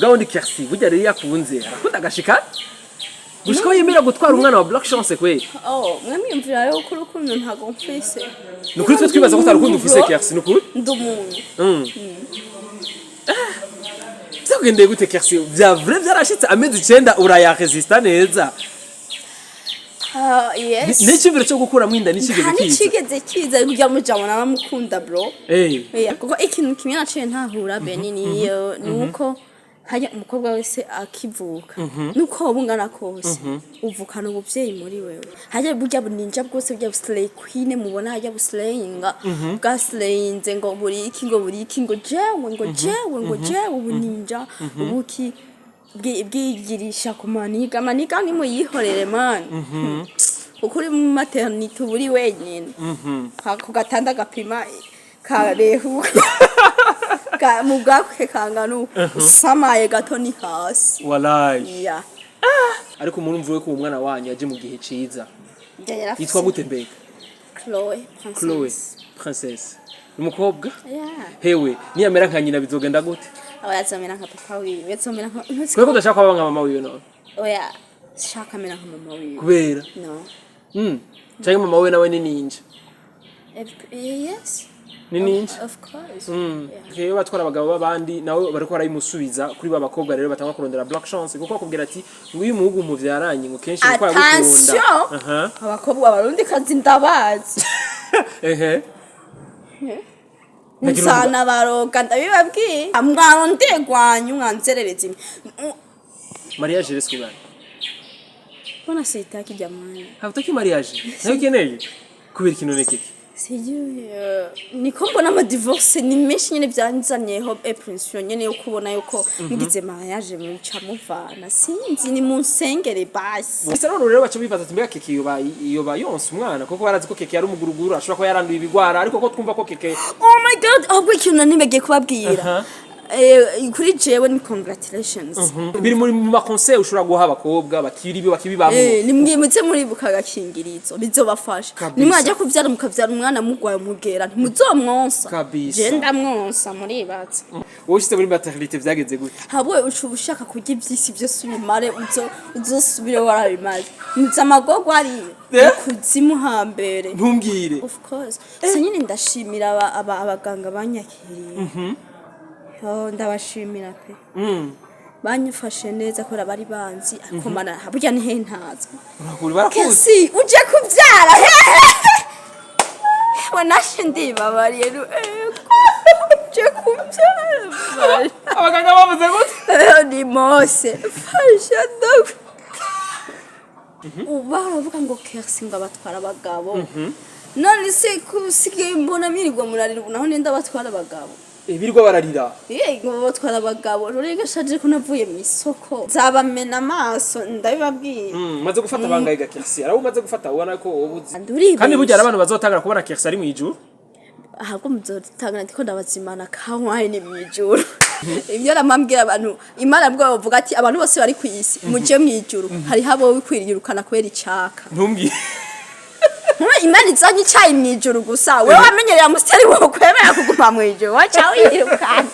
Bwa wundi Kersi burya rero yakunze arakunda agashika gushika aho yemera gutwara umwana wa Black Chance kweli. Oh, mwamwiyumvira yuko urukundo ntago mfise. Ni ukuri twe twibaza ko utarukundo ufise, Kersi, ni ukuri. Ndi umuntu. Vyakugendeye gute, Kersi? Vya vrai vyarashitse, amezi 9 urayaresista neza? Ah, yes. N'icyumviro cyo gukuramo inda nicigeze Nta kiza? Nicigeze kiza kugira mujamo naramukunda, bro. Yeah, kuko ikintu kimwe naciye ntahura, Beni, niyo nuko hajya umukobwa wese akivuka, nuko woba ungana kose, uvukana ubuvyeyi muri wewe. Hajya burya buninja bwose, burya buslay queen mubona, hajya buslayinga bwa slayinze ngo buri iki, ngo buri iki, ngo jewe, ngo jewe, ngo jewe, ubuninja ubuki bwigirisha ku maniga maniga, nimuyihorere man, kuko uri mu maternité uba uri wenyine. Ako gatanda gapima karehuka mu bwakwe kangana uku, usamaye gato ni hasi. Walayi. Ya. Ariko murumva we ko uwo mwana wanyu yaje mu gihe ciza. Njye yarafise. Yitwa gute mbega? Chloe Princess. Chloe Princess ni umukobwa? Yeah. Hewe, niyamera nka nyina bizogenda gute? Aba yazomera nka papa wiwe, yazomera nka Kubera ko udashaka kwaba nka mama wiwe none? Oya, shaka amera nka mama wiwe. Kubera? No. Canke mama wiwe nawe ni ninja? Yes. Ni ninja. Of course. Yeah. Iyo batwara abagabo b'abandi nawe bariko barayimusubiza kuri ba bakobwa rero batanga kurondera Black Chance, kuko bakubwira ati ngo iyo umuhungu muvyaranye ngo kenshi ngo yagukunda. Attention! Aha. Abakobwa abarundi kazi ndabazi. Nagira Nsana baroga, ndabibabwiye, mwarondegwanyu mwanzerereza imwe. Mariage rero sikubana. Mbona sitaki jamani. Hautaki mariage? Nayo ukeneye kubera ikintu nekeke? Sijui, niko mbona amadivorce ni menshi nyene, byanzanyeho impression nyene yo kubona yuko mugize mariage muca muvana. Sinzi, ni munsengere basi. Gusa none rero baca bibaza ati mbega Keke yoba yonsa umwana? Kuko barazi ko Keke yari umuguruguru, ashobora kuba yaranduye ibigwara, ariko ko twumva ko Keke Oh my God, ahubwo ikintu nibagiye kubabwira. Kuri jewe ni congratulations. Biri muri mu maconseil ushobora guha abakobwa bakiri bakibibamwo. Nimwimutse muribuka agakingirizo, bizobafasha. Kabisa. Nimwajya kuvyara mukavyara umwana mugwaye umugera, ntimuzomwonsa. Kabisa. Je ndamwonsa, muribatse. Wowe ushitse muri maternité vyagenze gute? Habwe uca ushaka kurya ivyisi vyose ubimare, uzosubire warabimaze. Niza amagorwa ariyo kuzimu hambere. Ntumbwire. Of course. So nyine ndashimira abaganga banyakiriye. Oh, ndabashimira pe. Banyifashe neza kubera bari banzi, ariko mana burya ni he ntazwi. Urakuri barakuzi. Kesi uje kubyara hehe, we nashe ndibabariye ego uje kubyara. Abaganga bavuze gute? Ni Mose fasha ndagu uba baravuga ngo Kersi ngo abatwara abagabo. None se kusigaye mbona mirirwa murarira ubu, naho ninde abatwara abagabo? Birirwa bararira. Yego, batwara abagabo rero gashaje ko navuye mu isoko nzabamena amaso, ndabibabwiye. Umaze gufata bangaye ga Kersi? Araho umaze gufata ubona ko wowe uzi? Nduribesha. Kandi burya hari abantu bazotangara kubona Kersi ari mu ijuru. Ahubwo muzotangana ndiko ndabazimana ka wine mu ijuru. Ibyo namambwira abantu, Imana bwo bavuga ati abantu bose bari ku isi muje mu ijuru, hariho abo wikwirukana kubera icaka. Ntumbwire. Nkuba Imana izanye icayi mu ijuru gusa, wewe wamenyereye amusiteri, wowe kwemera kuguma mu ijuru waca wirukana.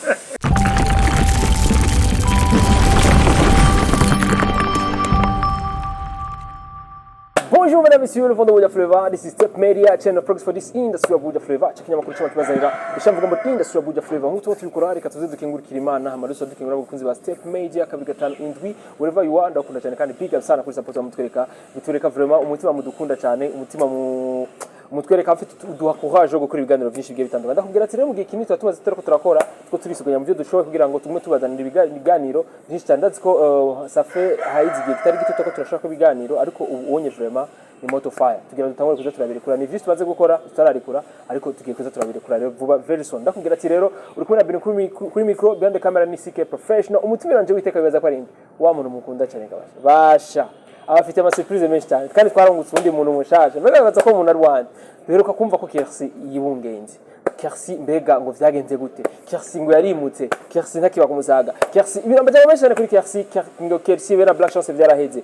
Bonjour mesdames, messieurs, le vent de Buja Flavor. This is Step Media, channel progress for this industry of Buja Flavor. Ikinyamakuru cy'amakuru kibazanira ishamvuga ngo industry of Buja Flavor. Nk'uko tuba tubikora, reka tuze dukengurukira Imana, hama dusa dukengurira abakunzi ba Step Media 257. Wherever you are, ndakunda cyane kandi big up sana kuri support mutwereka. Bitwereka vraiment umutima mudukunda cyane, umutima mu mutwereka afite uduha courage yo gukora ibiganiro byinshi bigiye bitandukanye. Ndakubwira ati rero mu gihe kinini tuba tumaze turiko turakora, two turisuganya mu byo dushoboye kugira ngo tugume tubazanira ibiganiro byinshi cyane. Ndazi ko ça fait hayize igihe kitari gito turiko turashaka ibiganiro, ariko ubu ubonye vraiment ni moto fire tugira ngo dutangure kuza turabirekura. Ni vyinshi tumaze gukora tutararekura, ariko tugiye kuza turabirekura rero vuba, very soon. Ndakubwira ati rero uri kumwe na Beni kuri micro, behind the camera ni CK Professional. Umutumire wanje witeka bibaza ko ari inde? Wa muntu mukunda cyane kabasha basha, abafite ama surprise menshi cyane, kandi twarungutse uwundi muntu mushasha. Mbega bibaza ko umuntu ari wande? Duheruka kumva ko Kercy yibungenze. Kercy mbega ngo vyagenze gute? Kercy ngo yarimutse, Kercy ntakiba ku Musaga. Kercy, ibintu, amajambo menshi cyane kuri Kercy. Ngo Kercy bera Black Chance vyaraheze.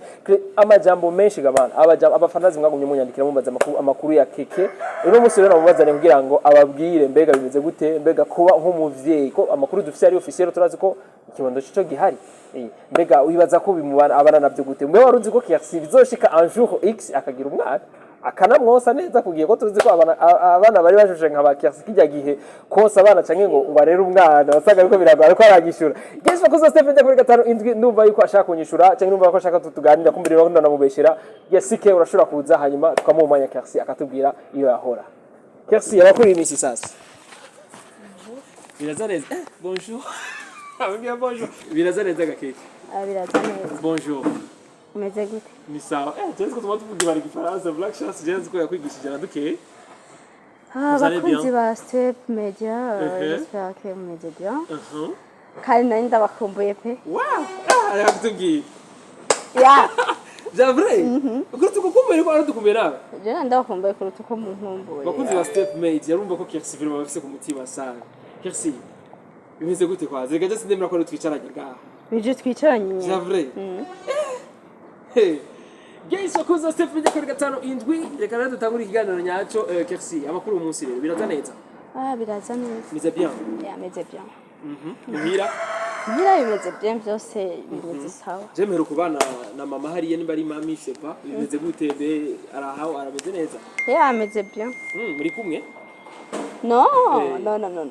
Amajambo menshi gamana, abajambo abafanazi mwagumye munyandikira mubaza amakuru ya Keke. Uno munsi rero namubazane kugira ngo ababwire mbega bimeze gute, mbega kuba nk'umuvyeyi, ko amakuru dufise ari officiel, turazi ko ikibondo cico gihari. Mbega wibaza ko bimubana abana navyo gute? Mbe wari uzi ko Kercy bizoshika un jour X akagira umwana akanamwosa neza, kugiye ko tuzi ko abana bari bashushe nka ba Kercy kijya gihe konsa abana canke ngo arere umwana wasanga ariko biragora, ariko aranyishura. Yes, bakuze Stephen kuri 57, ndumva yuko ashaka kunyishura canke ndumva ko ashaka tutuganira, kumbere rero ndamubeshera. Yes, ke urashobora kuza hanyuma tukamuha umwanya Kercy akatubwira iyo yahora. Kercy, abakuri imisi sasa biraza neza. Bonjour. Ababwira bonjour, biraza neza gakeke? Biraza neza. Bonjour. Umeze gute? Ni sawa. Jenzi ko tuma tuvuga ibara igifaransa. Black Chance, jenzi ko yakwigishije na duke. Ah, Vous allez bakunzi bien? ba Step Media, j'espère que mumeze bien. Kandi nari ndabakumbuye pe. Wow! Ah, arakutubwiye. Ya. Bya vrai? Ukuri tugukumbuye, ariko aradukumbuye nawe. Je nari ndabakumbuye kuruta uko munkumbuye. Bakunzi ba Step Media, urumva ko Kercy vraiment bafise ku mutima sana. Kercy, bimeze gute kwaze? Reka just ndemera ko ari twicaranye ngaha. Bije twicaranye. Bya vrai? Hey. Guys, bakunzi ba Step Media kuri 57, reka rero dutangure ikiganiro nyaco. Kercy, amakuru uyu munsi rero biraza neza? Ah, biraza neza. Bimeze bien? Ya, meze bien. Muhira? Muhira bimeze bien, byose bimeze sawa. Je mperuka kubana na mama hariya, nimba ari mami sepa, bimeze gute be, arahawe, arameze neza? Ya, ameze bien. Muri kumwe? No, Eh. no, no, no, no.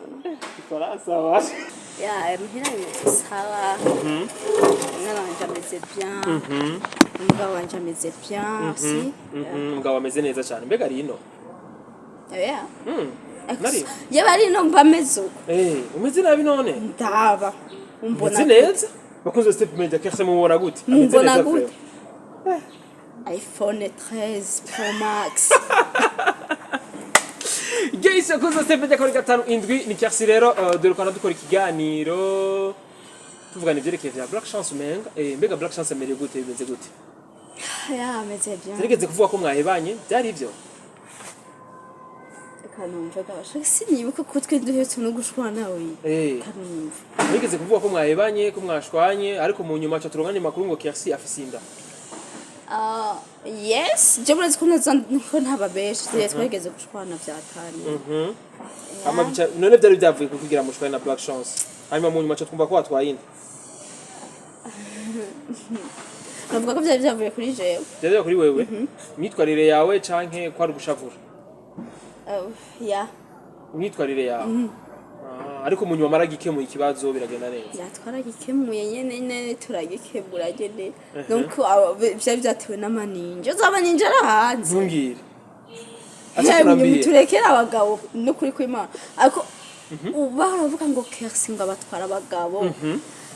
Ifaransa waje. Ya, muhira bimeze sawa. Umwana wanje ameze bien. Umugabo wanje ameze bien aussi. Umugabo ameze neza cyane, mbega ari ino? Yeah. Nari? Yaba ari no mba meze uko. Eh, umeze nabi none? Ndaba. Umbona Umeze neza? Bakunze ba Step Media, Kercy mubona gute? Ameze Mumbona neza gute? Vraiment. iPhone 13 Pro Max. Guys, bakunze ba Step Media kuri 57, ni Kercy rero. Dore ko dukora ikiganiro tuvugana ivyerekeye vya Black Chance umenga. Mbega Black Chance amerewe gute, bimeze gute? Ya, ameze bien. Zirigeze kuvuga ko mwahebanye, byari ivyo? Kanumva gabasha sinibuka ko twe duhetse no gushwana we. Kanumva. Mwigeze kuvuga ko mwahebanye, ko mwashwanye, ariko mu nyuma ca turonka amakuru ngo Kercy afise inda. Ah, yes, je murazi ko naza ko ntababeshe, twageze gushwana vyatanye. Hama none byari byavuye ku kugira mushwane na Black Chance, hanyuma mu nyuma ca twumva ko watwaye inda. Navuga ko vyari vyavuye kuri jewe. Byari kuri wewe, imyitwarire yawe canke kwari ugushavura? Ya. Imyitwarire yawe. Ah, ariko mu nyuma maragikemuye ikibazo, biragenda neza? Ya, twaragikemuye nyene nyene, turagikemura nyene. Donc vyari vyatewe n'amaninja, uzi amaninja ari hanze. Ntumbwire. Aca Yemwe, kurambiye. muturekere abagabo no kuri kw'Imana, ariko uba baravuga ngo Kercy ngo abatwara abagabo.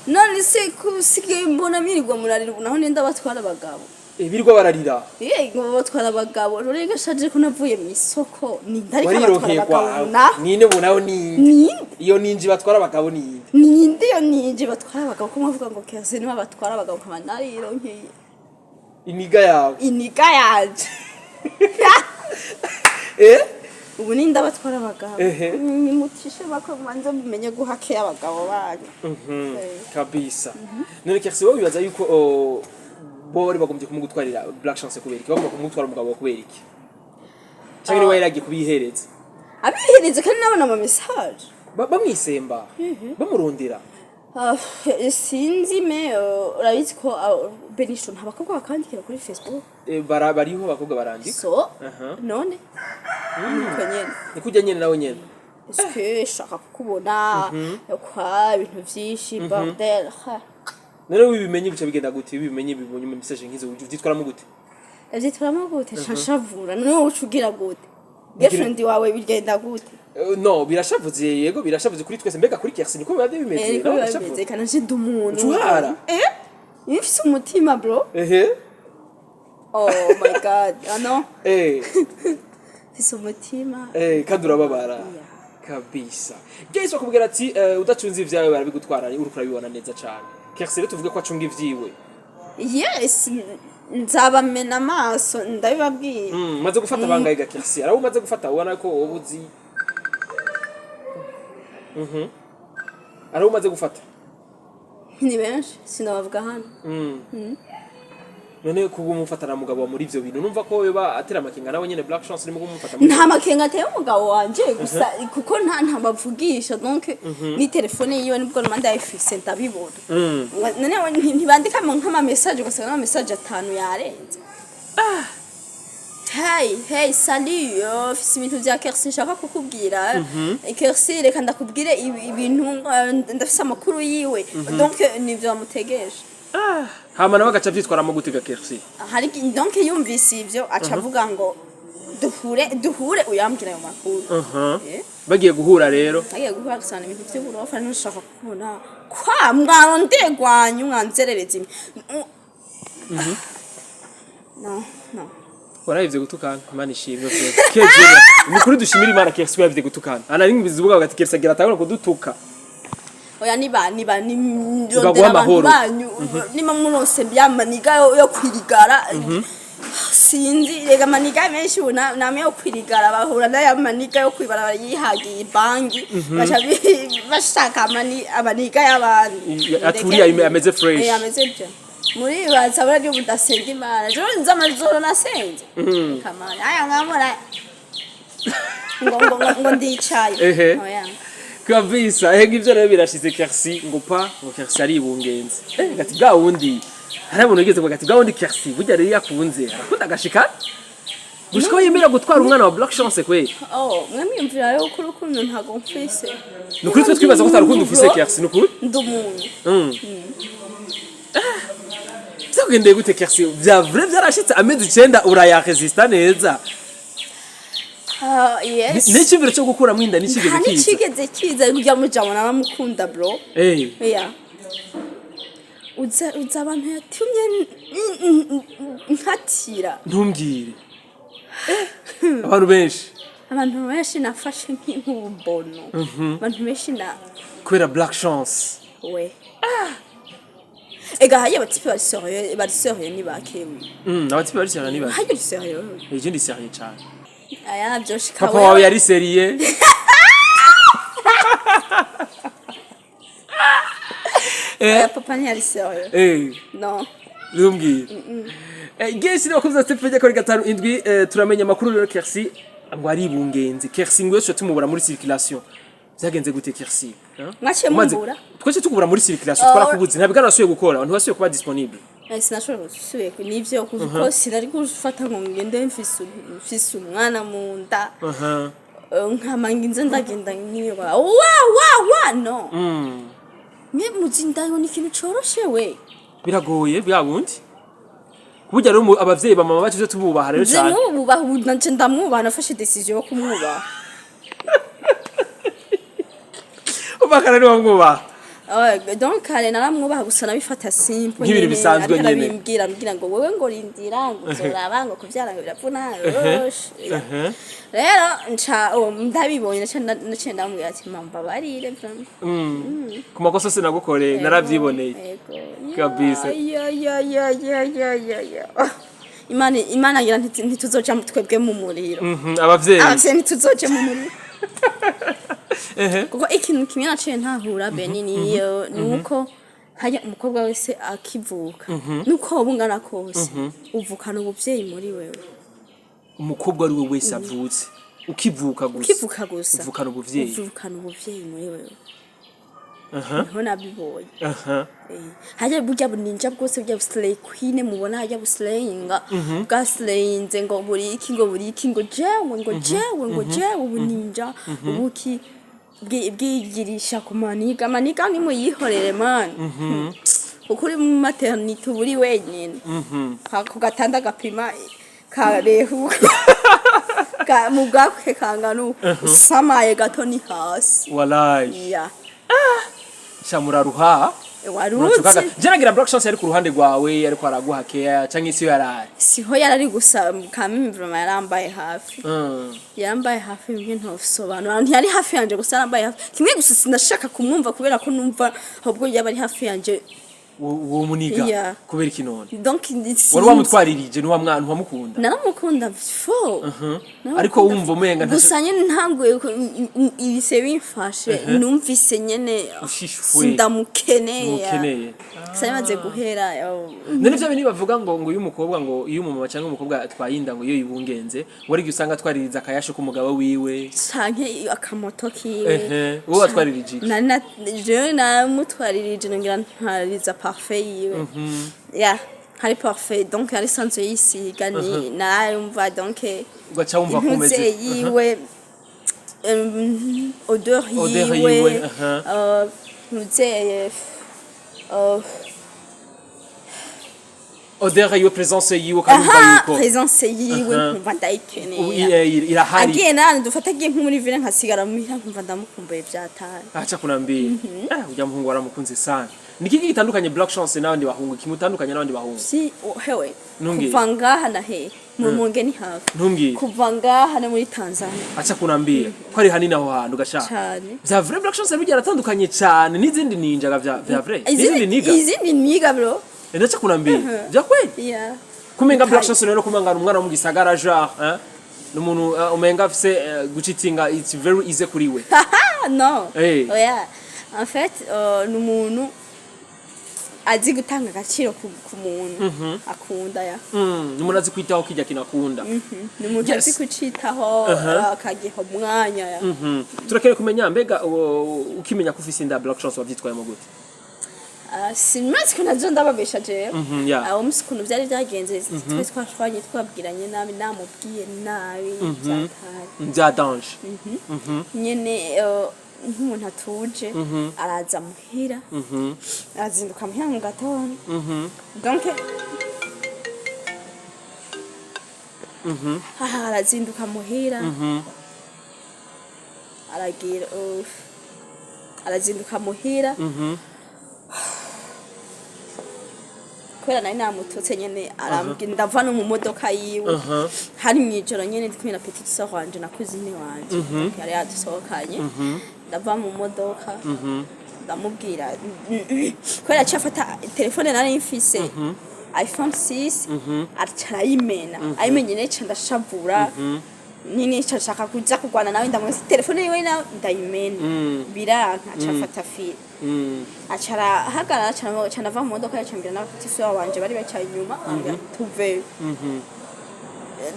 None se ko usigaye mbona mwirirwa murarira ubu, naho ninde abatwara abagabo? Birirwa bararira. Ye, ngo batwara abagabo rero, gashaje ko navuye mu isoko, ninde ariko abatwara Warironkeye abagabo? kwawe. Na Ninde ubu nawe, ninde? Ninde? Iyo ninji batwara abagabo ninde? Ninde iyo ninje batwara abagabo, ko mwavuga ngo Kercy niwe batwara abagabo, nkaba narironkeye Iniga yawe. Iniga yanje. Ubu ninde abatwara abagabo? Nimucishe bako, mubanze mumenye guhakeya abagabo banyu. Kabisa. None Kercy, wowe wibaza yuko, oh, bo bari bagombye kumugutwarira Black Chance kubera iki? Bagomba kumutwara umugabo wawe kubera iki, canke niwe yaragiye kubihereza? Abihereze, kandi nabona ama message. Bamwisemba, bamurondera. Ah, sinzi me, urabizi ko Benisho nta bakobwa bakandikira kuri Facebook? Bariho abakobwa barandika. So none nuko nyene. Ni kujya nyene nawe nyene. Eske shaka kukubona kwa ibintu vyinshi, bordel ha. None wibimenye bica bigenda gute? Wibimenye, bibonye mu message nk'izo, uvyitwaramo gute? Avyitwaramo gute? Shanshavura. None wowe uca ugira gute? Girlfriend wawe bigenda gute? No, birashavuze, yego, birashavuze kuri twese. Mbega kuri Kercy niko biba bimeze? Niko Nawe biba birashavuze. bimeze kana je ndi umuntu. Uca uhara? Iyo ufise umutima, bro. Oh my God, ah no. Ufise umutima. Kandi urababara. Yeah. Kabisa. Guys, bakubwira ati udacunze ivyawe barabigutwara, uriko urabibona neza cane. Kercy rero tuvuge ko acunga ivyiwe. Yes. Nzabamena amaso, ndabibabwiye. Maze gufata bangaye ga Kersi? Araho umaze gufata ubona ko wowe uzi. Araho umaze gufata? Ni benshi, sinabavuga hano. None kuba umufata na mugabo wa muri ivyo bintu, numva ko yoba atera amakenga nawe nyene Black Chance nimwe kumufata muri Nta makenga ateye umugabo wanje gusa, kuko nta bavugisha. Donc ni telefone yiwe nibwo numa ndayifise, ndabibona. None ntibandika nk'ama message, ugasanga n'ama message atanu yarenze: "Hey, hey, salut, mfise ibintu vya Kersi nshaka kukubwira. Kersi, reka ndakubwire ibintu, ndafise amakuru yiwe." Donc nivyo bamutegeje. Hama nawe agaca avyitwaramo gute ga Kersi? Hari donc yumvise ivyo, aca avuga ngo duhure, duhure, uyambwira ayo makuru. Bagiye guhura rero? Agiye guhura gusana ibintu vy'uburofa, ntushaka kubona kwa mwarondegwanyu mwanzerereza imwe. No, no. Warahevye gutukana, Imana ishimwe vyo kejera. Ni kuri dushimira Imana, Kersi yaravye gutukana. Ana rimwe bizuvuga ati Kersi agira atangura kudutuka. Oya, niba ni Baguha ndondera abantu amahoro. banyu, niba muronse byamaniga yo kwirigara, sinzi rega maniga menshi ubu namwe yo kwirigara bahura n'aya maniga yo kwibarabara yihagiye bangi, baca bashaka amaniga y'abandi. Aturiye ameze fresh. Eh, ameze byo muri baza bari ubu ndasenga Imana, jewe nzi amajoro nasenze kamana aya nkamura ngo ndicaye. Oya. Kabisa, ega ivyo rero birashize. Kersi ngo pa ngo Kersi ari ibungenze. Gati bwa wundi hari abantu ugeze ngo gati bwa wundi Kersi burya rero yakunze arakunda agashika gushika aho yemera gutwara umwana wa Black Chance kweli. Oh, mwe mwiyumvira yuko urukundo ntago mfise? Ni ukuri twe twibaza ko utarukundo ufise, Kersi, ni ukuri. Ndi umuntu. Vyakugendeye gute, Kersi? Vya vrai vyarashitse, amezi 9 urayaresista neza? Ah, yes. N'icyumviro cyo gukuramo inda n'ikigeze Nta kiza? N'ikigeze kiza kujya mujamo naramukunda, bro. Yeah. Uza abantu yatumye nkatira. Ntumbwire. Abantu benshi. Abantu benshi nafashe nk'ububono, abantu benshi na Kubera Black Chance. We, ega hariya abatipe bari sérieux, bari sérieux ni bakemwe. Abatipe bari cyane ni bake. Hariya uri sérieux? Ejo ndi sérieux cyane. Aya byoshika. Papa wawe yari sérieux. Oya, papa ntiyari sérieux. No. Ntumbwire. Gesi n'abakozi ba Step Media kuri 57, turamenya amakuru rero Kersi ngo ari ibungenze. Kersi ngo yose tumubura muri circulation. Byagenze gute, Kersi? Hein? Mwaciye mumbura? Twese tukubura muri circulation, Oh. twarakubuze. Nta biganiro wasubiye gukora, abantu basubiye kuba disponible. Sinashobora gusubiye n'ivyo kuko sinari gufata ngo ngende mfise umwana mu nda. Nkama nginze ndagenda nkiyoba wa wa wa, no. Mwe muzi indayo ni ikintu coroshe we? Biragoye bya bundi. Burya rero abavyeyi ba mama bacu byo tububaha rero Nje cyane. n'ubu bubaha, ubu nanje ndamwubaha, nafashe décision yo kumwubaha. Ubakara ni wamwubaha. Donc kare naramwubaha gusa nabifata simple Nk'ibintu nyene, bisanzwe ariko nyene. arabimbwira, ambwira ngo wewe ngo rindira, ngo uzoraba, ngo kuvyara ngo biravuna. Rero nca uwo ndabibonye naciye ndamubwira ati: "Mama, mbabarire vraiment." Ku makosa sinagukoreye naravyiboneye. Yego. Kabisa. Ya ya ya ya ya ya ya. Imana ngira ntituzoja twebwe mu muriro. Abavyeyi. Abavyeyi ntituzoje mu muriro. Kuko ikintu kimwe naciye ntahura, Beni, niyo nuko hajya umukobwa wese akivuka, nuko woba ungana kose, uvukana ubuvyeyi muri wewe. Umukobwa ari we wese avutse, ukivuka gusa. Ukivuka gusa. Uvukana ubuvyeyi. Uvukana ubuvyeyi muri wewe. Niho nabibonye. Hajya burya buninja bwose, burya buslay queen mubona, hajya buslayinga bwaslayinze ngo buri iki, ngo buri iki, ngo jewe, ngo jewe, ngo jewe ubuninja ubuki bwigirisha ku maniga maniga, nimuyihorere man, kuko uri mu maternité uba uri wenyine. Ku gatanda gapima karehuka mu bwakwe kangana uku, usamaye gato ni hasi. Walayi. Ya. Shamuraruha. Waruzi. Je nagira Black Chance yari ku ruhande rwawe ariko araguha care canke isi yarari? Siho yarari gusa, kamimi vraiment yarambaye hafi. Yarambaye hafi bimwe ntosobanura, ntiyari hafi yanje gusa, yarambaye hafi kimwe gusa sinashaka kumwumva kubera ko numva ahubwo yaba ari hafi yanje. Uwo muniga? Yeah. Kubera iki none? Donc sinzi. Wari wamutwaririje, ntiwa mwana ntiwamukunda? Naramukunda fo. Naramukunda. Ariko wumva umenga Gusa nyene ntanguye ibise bimfashe, numvise nyene Ushishwe. sindamukeneye. Mukeneye. Gusa bimaze guhera yo. None vya bintu bavuga ngo iyo umukobwa, ngo iyo umumama cyangwa umukobwa atwaye inda, ngo iyo yibungenze, ngo ariko usanga atwaririza akayasho k'umugabo wiwe. Canke akamoto kiwe. Ehe, wowe watwaririje iki? Jewe namutwaririje, nongera ntwaririza parfum yiwe. Ya, hari parfum, donc yari isanzwe yisiga, ni narayumva, donc Ugaca wumva ko impuze umeze yiwe, odeur Odeur yiwe, yiwe, aha. Ntuzeye Odeur yiwe, présence yiwe, ukamva aha, yuko présence yiwe, nkumva ndayikeneye. Irahari. Agiye nani, dufata agiye nko muri ville, nkasigara muhira, nkumva ndamukumbuye vyataye. Acha kunambia, ujya muhungu waramukunze sana. Ni kiki gitandukanye Black Chance n'abandi bahungu, kimutandukanye n'abandi bahungu? Si hewe. Ntumbwire. Kuva ngaha na he mu Rumonge ni hafi. Ntumbwire. Kuva ngaha no muri Tanzania. Acha kunambia ko ari hanini aho hantu gashaka. Cane. Vya vrai, Black Chance bijya aratandukanye cyane n'izindi ninja ga vya vrai, n'izindi niga. Izindi niga, bro. Ndacha kunambia vya kweli. Yeah. Kumenga Black Chance rero, kumenga ari umwana wo mu gisagara, genre hein, n'umuntu umenga afise gucitinga, it's very easy kuri we. No. Eh. Oya, en fait ni umuntu azi gutanga agaciro ku muntu akunda ya. Ni umuntu azi kwitaho kijya kinakunda. Ni umuntu azi kucitaho, akagiha umwanya ya. Turakeneye kumenya, mbega ukimenya ko ufise inda ya Black Chance, wavyitwayemo gute? Ah, simazi ko nazo ndababesha jewe. Yeah. Aho musi ukuntu byari byagenze, twe twashwanye, twabwiranye nabi, namubwiye nabi byatari Bya danger. Nyene nk'umuntu atuje, araza muhira, arazinduka muhira mu gatondo, donc aha arazinduka muhira, aragira arazinduka muhira kubera nari namututse nyene, arambwira ndava no mu modoka yiwe. Hari mw'ijoro nyene, ndi kumwe na petite sœur wanje na cousine wanje. Donc yari yadusohokanye, ndava mu modoka, ndamubwira kubera aciye afata telefone nari mfise, iPhone 6, aca arayimena. Ayimenye neca ndashavura nyine, nca nshaka kuja kurwana nawe, ndamwese telefone yiwe nawe ndayimena, biranka, aca afata file, aca arahagarara, aca ndava mu modoka, aca mbwira n'aba petite sœur wanje bari bicaye inyuma, ambwira tuveyo.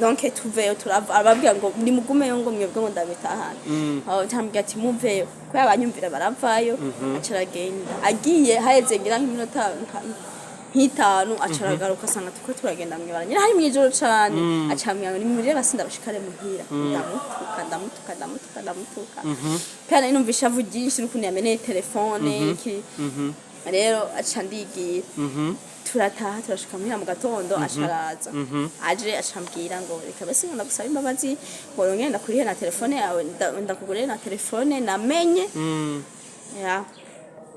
Donc tuveyo, turava, arababwira ngo nimugumeyo, ngo mwebwe ngo ndabitahana. Aho cyambwira ati muveyo, kubera abanyumvira baravayo. Aca aragenda, agiye haheze ngira nk'iminota nk'itanu, aca aragaruka, asanga turiko turagenda mwibara nyine, hari mw'ijoro cane. Aca ambwira ngo nimurire basi ndabashikare muhira. Ndamutuka, ndamutuka, ndamutuka, ndamutuka, kandi nari numva ishavu ryinshi n'ukuntu yameneye telefone iki. Rero aca ndigira, turataha, turashika muhira mu gatondo, aca araza, aje aca ambwira ngo reka basi ngo ndagusaba imbabazi, ngo nongere ndakurihe na telefone yawe, ndakugurire na telefone namenye ya,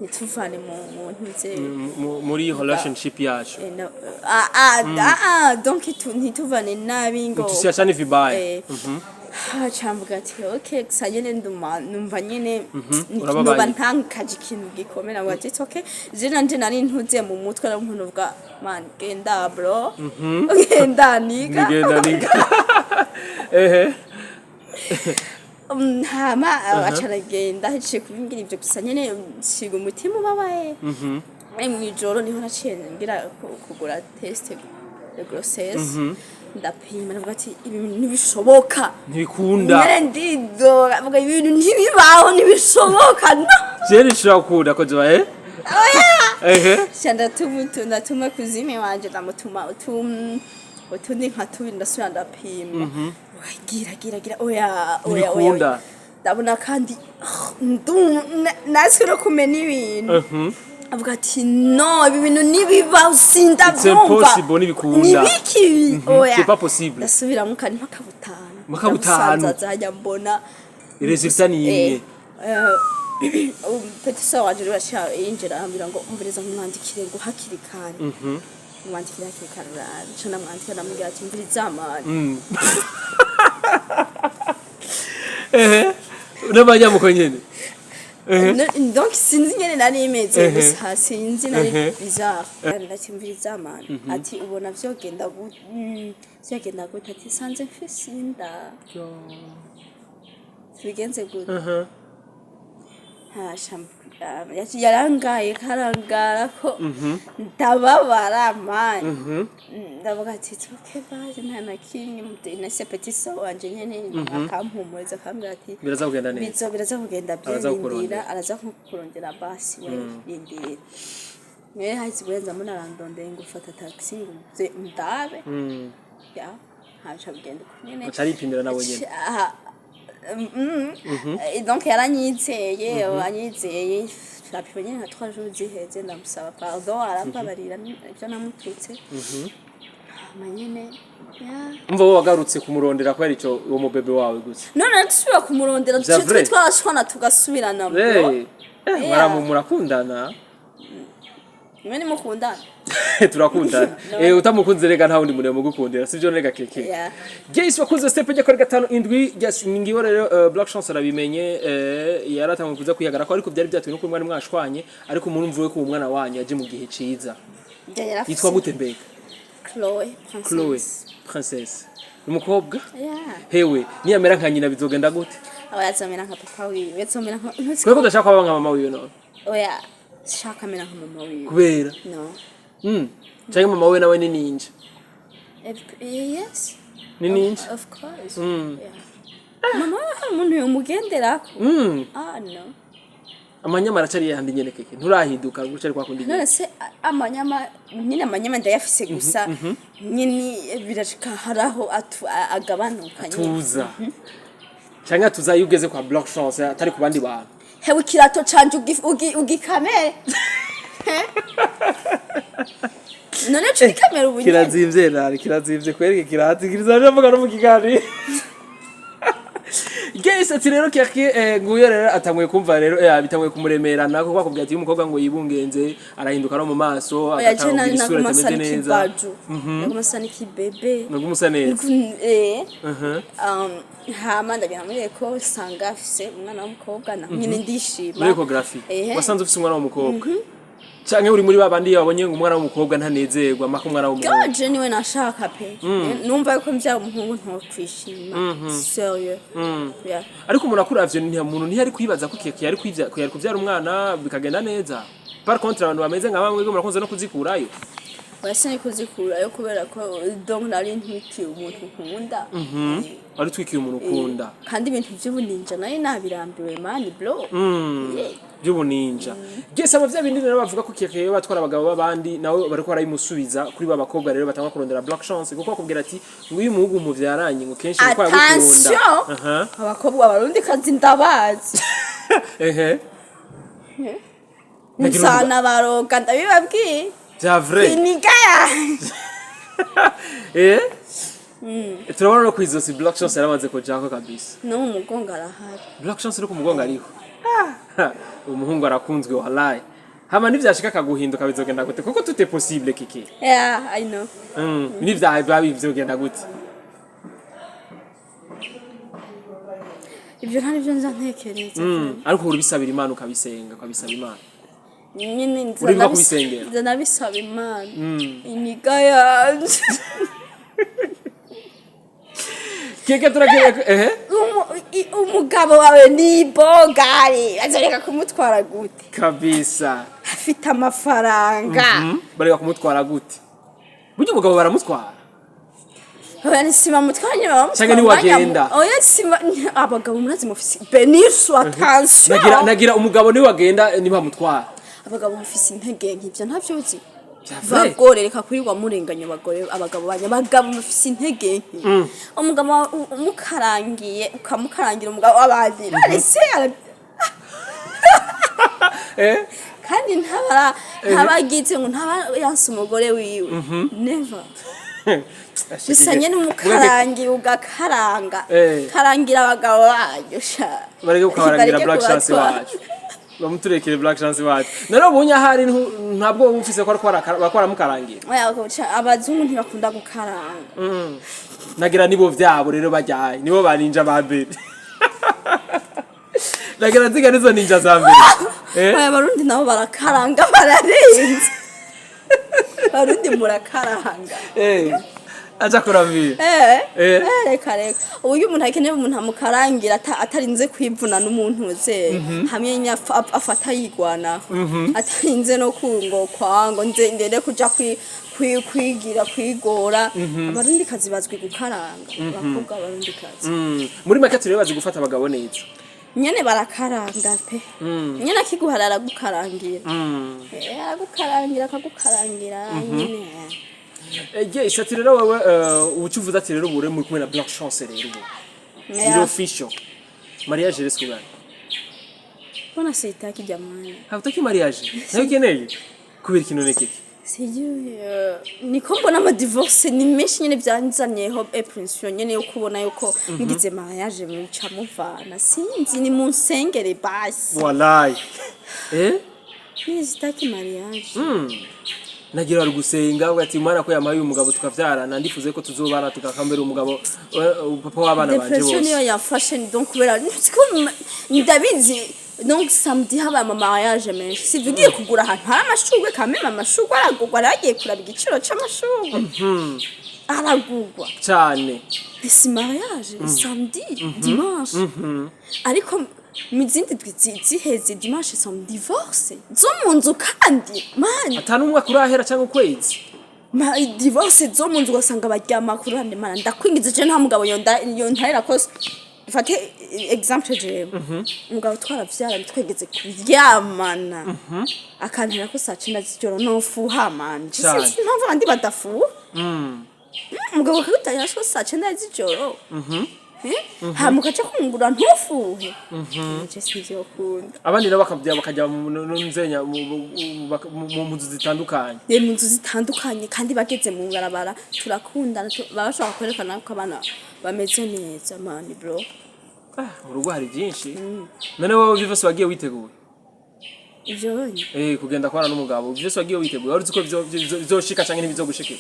ntituvane mu ntuze. Muri relationship yacu. Ah, ah, ah, ah, donc ntituvane nabi ngo Tusiachane vibaya. Eh, camvuga ati okay, gusa nyene nduma numva nyene Urababaye. noba ntakaje ikintu gikomera, ngo ati it's okay. Je nanje nari ntuze mu mutwe, ari umuntu uvuga man, genda bro, genda niga. Nigenda niga, ehe. Hama aca aragenda, aciye kubimbwira ivyo gusa nyene nsiga umutima ubabaye. Ari mw'ijoro niho naciye ngira kugura test de grossesse, ndapima, ndavuga ati ibi bintu ntibishoboka. Ntibikunda. Nyene ndidora, avuga ibintu ntibibaho, ntibishoboka, no. Je nishobora gukunda ko jiba ehe. Ca ndatuma cousine wanje, ndamutuma utundi nka tubiri, ndasubira ndapima. Gira gira gira, oya oya oya. Ntibikunda. Oya. Ndabona kandi natwe no kumena ibintu, avuga ati no, ibi bintu ntibibaho, sindabyumva. Impossible, ntibikunda. Nibiki? Oya. C'est pas possible. Ndasubiramo kandi mpaka butanu. Mpaka butanu. Ndabusanzaza, mbona Résultat ni imwe. Petit sœur wanje rero yaciye yinjira, arambwira ngo umviriza, mwandikire ngo hakiri kare, mwandikire hakiri kare urabe. Nca ndamwandikira, ndamubwira ati umviriza mani. Ehe, n'abanyamuko nyene. Donc sinzi nyene nari imeze, gusa sinzi, nari bizarre. Ndacyumviriza man, ati ubona vyogenda gute? Vyogenda gute? Ati sanze mfise inda, tubigenze gute? Hasha, yarangaye karangara ko ndababara man. Ndavuga ati okay, baje, nta na kimwe. Na petit sœur wanje nyene akampumuriza, akambwira ati Biraza kugenda neza. Bizo biraza kugenda. Araza Byerindira. kukurondera. Araza kukurondera, basi we rindira. Mwe hahise kurenza mbona arandondeye ngo ufata taxi ngo uze ndabe. Ya, haca bigenda uko nyene. Aca aripimira nawe nyene. Ah. Donc yaranyizeye, anyizeye, turapima nyene nka 3 jours ziheze, ndamusaba pardon, arambabarira ibyo namututse. Hama nyene ya. Umva, wowe wagarutse kumurondera kubera ico, uwo mubebe wawe gusa? None dusubira kumurondera. Vya twe vrai? Twarashwana tugasubirana, bro. Eh, murakundana. Mwe nimukundana. Turakundana. Eh, utamukunze rega nta wundi muntu mugukundira, sivyo rega keke? Yeah. Yes, wakunze step ijya kuri 57. Yes, ngiyo rero, Black Chance arabimenye, yaratanguye kuza kwihagara ko, ariko byari byatewe nuko mwari mwashwanye, ariko murumva ko umwana wanyu yaje mu gihe ciza. Njye yarafise. Yitwa gute mbega? Chloe Princess. Chloe Princess, umukobwa? Yeah. Hewe, niyamera nka nyina bizogenda gute? Aba yazomera nka papa wiwe, yazomera nka Kubera ko udashaka kwaba nka mama wiwe none? Oya, shaka amera nka mama wiwe. Kubera? No. Canke mama wiwe nawe ni ninja? Yes. Ni ninja. Of course. Yeah. Mama we hari umuntu yomugenderako? Ah, no. Amanyama aracari yandi nyene keke, nturahinduka, ucari kwa kundi nyene. None se amanyama nyine, amanyama ndayafise, gusa nyine birashika haraho agabanuka nyine. Tuza canke tuza iyo ugeze kwa Black Chance, atari ku bandi bantu. Hewe, ikirato canje ugikamere. None co ikamera ubu nyene? Kirazimvye nari kirazimvye kwereke kirazi kirizaje avuga no mu kiganiro. Yes, ati rero keke, nguyo rero atanguye kumva rero, bitanguye kumuremerana, kuko akubwira ati iyo umukobwa ngo yibungenze arahinduka no mu maso, Oya, je agatanga nari isura naguma asa itameze neza. n'ikibaju, naguma asa n'ikibebe. Naguma usa neza. Eh. Hama ndagenda muri écho, nsanga afise umwana w'umukobwa, na nyine ndishima. Muri échographie? Ehe. Wasanze ufise umwana w'umukobwa, canke uri muri babandi babonye ngo umwana w'umukobwa ntanezerwa maka umwana w'umuhungu? Gaje niwe nashaka pe. Numva yuko mbyara umuhungu ntokwishima, sérieux. Yeah. Ariko umuntu akuravye, nta muntu ntiyari kwibaza ko keke yari kwivya, ko yari kuvyara umwana bikagenda neza. Par contre abantu bameze nka bamwe murakunze no kuzikurayo. Oya, ni kuzikurayo, kubera ko donc nari ntwitiye umuntu nkunda. Wari utwikiye umuntu ukunda. Kandi ibintu vy'ubuninja nari nabirambiwe man, bro. Yeah. By'ubuninja. Gese aba vya bindi rero bavuga ko keke yo batwara abagabo b'abandi, nawe bariko barabimusubiza kuri ba bakobwa rero batanga kurondera Black Chance, kuko bakubwira ati ngo iyo umuhungu muvyaranye ngo kenshi ngo yagukunda. Attention! Aha. Abakobwa barundi kazi ndabazi. Ehe. Nagira Nsana baroga, ndabibabwiye. Vya vrai? Iniga yanje. Eh, turabona no kwizosi Black Chance yaramaze kujako kabisa. No mu mugongo arahari. Black Chance no ku mugongo ariho. Umuhungu arakunzwe wallahi. Hama nivyashika akaguhinduka bizogenda gute? Kuko tout est possible, kiki. Yeah, I know. Nivyaha biba bizogenda gute? Ibyo nta nibyo nza ntekereza. Ariko urabisabira Imana, ukabisenga, ukabisaba Imana. Nyine nza Uribuka kubisengera. Kubisengera? Nza nabisaba Imana, iniga yanje. Keke, turagiye, ehe. Umugabo wawe ni bogari, azoreka kumutwara gute? Kabisa. Afite amafaranga. Bareka kumutwara gute? Burya umugabo baramutwara. Oya, ni sima mutwara nyine, bamutwara. Canke ni wagenda. Oya, sima abagabo murazi mufise benisu, attention. Nagira umugabo niwe wagenda ntibamutwara. Abagabo mufise intege nk'ibyo ntabyo uzi. Vya vrai? Bagore, reka kurirwa murenganya abagore, abagabo banyu. Abagabo mufise intege nke. Umugabo umukarangiye, ukamukarangira umugabo w'abandi, none se kandi ntabara ntabagize ngo ntaba yanse umugore wiwe, never. Gusa nyene umukarangira, ugakaranga, karangira abagabo banyu sha. Bareke kukabarangira. Bareke Black Chance kubatwara. wacu, bamuturekere Black Chance wacu. None ubonye ahari ntabwo wowe ufise ko ariko bariko baramukarangira? Oya, abazungu ntibakunda gukaranga. Nagira nibo vyabo rero bajyaye, nibo baninja ba mbere. Ndagira nziga nizo ninja za mbere. Eh? Aya, Abarundi nabo barakaranga, bararenze. Abarundi murakaranga. Eh. Aja kurambira. Eh, Eh. eh, reka reka, uburyo umuntu akeneye umuntu amukarangira atarinze kwivuna n'umuntu uze hamwe nyine afata yigwanaho, atarinze no kungo kwango nze ndende kuja kwigira kwigora. Abarundi kazi bazwi gukaranga, abakobwa abarundi kazi. Muri make rero bazi gufata abagabo neza. Nyene barakaranga pe, nyene akiguhara aragukarangira. Eh, aragukarangira, akagukarangira nyene. Yes, ati rero wewe ubu uvuze ati rero ubu rero muri kumwe na Black Chance rero ubu. Yeah. Zero official. Mariage rero sikugana. Mbona sitaki jamani. Hautaki mariage? Nayo ukeneye? Kubera ikintu nekiki? Sijui, niko mbona ama divorce ni menshi nyene, byanzanyeho impression nyene yo kubona yuko mugize mariage muca muvana. Sinzi, ni munsengere basi. Wallahi. Eh? Mimi sitaki mariage. Nagira bari gusenga bavuga ati Imana ko yamaye uyu mugabo tukavyarana, ndifuze ko tuzobana tukakambera umugabo, papa w'abana banje Depression bose. niyo yafashe, donc kubera siko ndabizi. Donc samedi habaye ama mariage menshi, sivyo? Ugiye kugura ahantu hari amashurwe kameme, amashurwe aragurwa. Aragiye kuraba igiciro c'amashurwe, aragurwa Cyane. Si mariage samedi, dimanche, ariko mu zindi ndwi ziheze, dimanche, samedi, divorce zo mu nzu kandi man. Atanu umwaka urahera cyangwa ukwezi. Ma divorce zo mu nzu, ugasanga baryama ku ruhande. Mana, ndakwingize, je nta mugabo yontarera kose. Dufate exemple, jewe umugabo twaravyaranye, twegeze kuryamana, akantera ko saa 9 z'ijoro, nofuha man. Je Cane. sinzi impamvu abandi badafuha. Umugabo akagutarira ko saa 9 z'ijoro. Eh? Hama ukaca kungura ntufuhe. Je sinzi ukunda. Abandi nabo bakajya mu nzenya mu nzu zitandukanye. Ni mu nzu zitandukanye, kandi bageze mu barabara turakundana, baba bashobora kwerekana ko abana bameze neza man, bro. Ah, mu rugo hari byinshi. None wowe vyose wagiye witeguye? Ivyo bonye? Eh, kugenda kwana n'umugabo vyose wagiye witeguye, wari uzi ko bizoshika canke ntibizogushikira?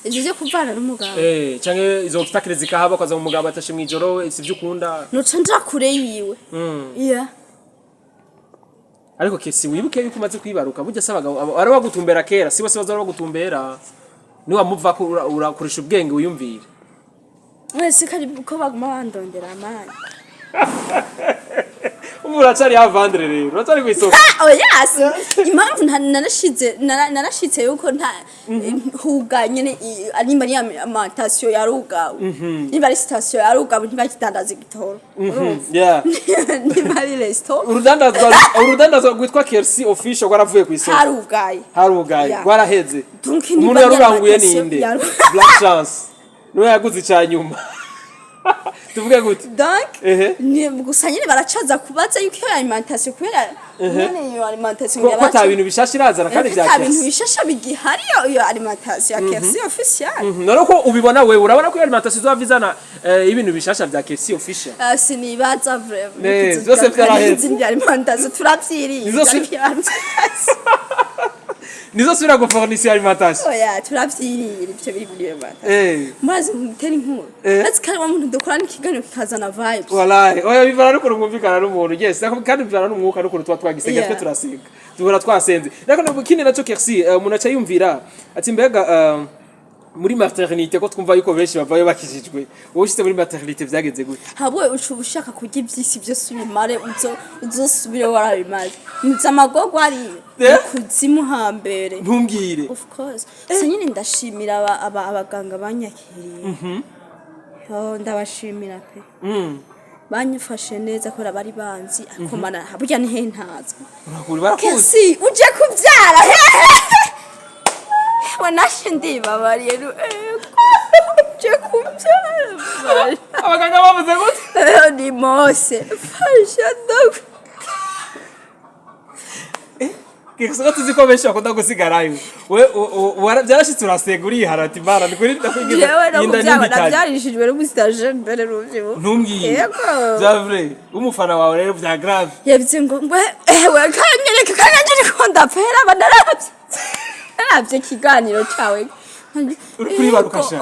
Ivyo vyo kuvana n'umugabo? Eh, canke izo obstacle zikahaba, kwaza umugabo atashe mw'ijoro, sivyo ukunda. Noca nja kure yiwe. Yeah. Ariko kesi wibuke yuko umaze kwibaruka, burya se abagabo ari bagutumbera kera si bose baza bagutumbera, niwamuva ko urakoresha ubwenge wiyumvire. Mwese kari ko baguma bandondera amani. Ubu uracari havandre rero, uracari kw'isoko. Ah, oya, impamvu narashitse yuko nta huga nyene, nimba ari alimentation yarugawe, niba ari station yarugawe, ntibakidandaza igitoro. Urumva? Yeah. Niba ari resto. Urudandazwa rwitwa Kersi Official rwaravuye kw'isoko. Harugaye. Harugaye. Yeah. Rwaraheze. Donc Umuntu niba yaruranguye alimentation ninde? Black Chance niwe yaguze icya nyuma, tuvuge gute? Donc Ehe. ni gusa nyene baracaza kubaza yuko iyo alimentation, kubera nyene iyo alimentation ko ata bintu bishasha irazana kandi bya ata bintu Kersi. bishasha bigihari, iyo alimentation ya Kersi Official. None ko ubibona wewe, urabona ko iyo alimentation izova izana ibintu bishasha bya Kersi Official? Ah, sinibaza vraiment. Ne, vyose vyaraheze. Izindi alimentation turavyiriye. Alimentation. Nizo subira gufournir alimentation. Oya, turavyirira ivyo biri muri iyo alimentation. Murazi mutera inkuru. Uretse kandi wa muntu dukorana ikiganiro kikazana vibes. Wallahi oya, bivana n'ukuntu mwumvikana n'umuntu, yes, kandi bivana n'umwuka n'ukuntu tuba twagisenga. Yeah. Twe turasenga, duhora twasenze. Ariko ikindi naco Kersi, umuntu aca yumvira ati mbega muri maternité ko twumva yuko benshi bavayo bakijijwe, wowe ushitse muri maternité vyagenze gute? Habwe uca ushaka kurya ivyisi vyose ubimare, uzo uzosubire warabimaze. Niza amagorwa ariyo. Eh? Kuzimu hambere. Ntumbwire. Of course. So nyine ndashimira abaganga banyakiriye. Oh, ndabashimira pe. Banyifashe neza kubera bari banzi, ariko mana burya ni he ntazwi. Urakuri barakuzi. Kesi uje kubyara hehe, wanashe ndibabariye ego uje kubyara. Abaganga bavuze gute? Ni Mose fasha ndagu. Kese tuzi ko benshi bakunda gusigarayo, we byarashitse urasenga urihara ati Imana ni kuri ndakwinginze Jewe no iyi nda kubyara ntimpitane. Nabyarishijwe n'umusitaje mbere n'umuvyibuho. Ntumbwire. Yego. Bya vrai, umufana wawe rero bya grave. Yavuze ngo ewe kanyereka kandi ndiko ndapfera, aba naravye ikiganiro cawe. Uri kuribaruka sha?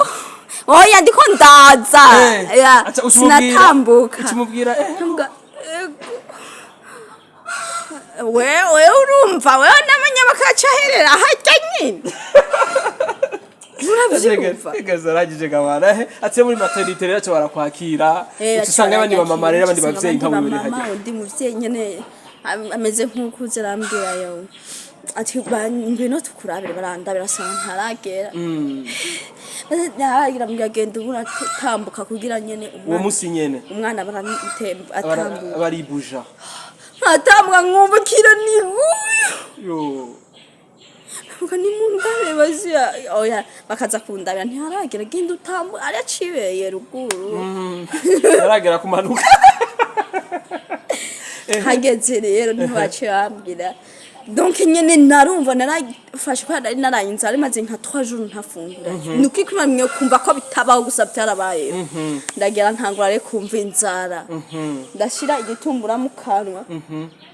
Oya, ndiko ndaza. Eh, Ya, aca ucumubwira- sinatambuka. ucumubwira Mbwa, ego. Wewe urumva, wewe n'amanyabakaca aherera harya nyine, uravyumva? Arangije gabana ati muri maternité rero aca barakwakira, uca usanga abandi bamama rero, abandi bavyeyi nka wewe bari mama hajya. Undi muvyeyi nyene ameze nk'ukuze arambwira yo ati: "Ngwino tukurabire." Barandabira, asanga ntaragera. Ntaragera, mbwira: "Genda ubu uratambuka," kugira nyene uwo umwana musi nyene umwana baramutemba atambuka. Baribuja. Ntatambuka, nkumva kira ni uyu. Yo. Mvuga ni mundabe baziya, oya, bakaza kundabira, ntiharagera, genda utambuka, aracibeye ruguru. Aragera kumanuka. Hageze rero niho baciye bambwira. Donc nyene narumva narafashe ko nari naraye inzara, imaze nka 3 jours ntafungura. Ni ukuri mwe kumva ko bitabaho, gusa byarabaye. Ndagera ntangura rero kumva inzara, ndashira igitumbura mu kanwa.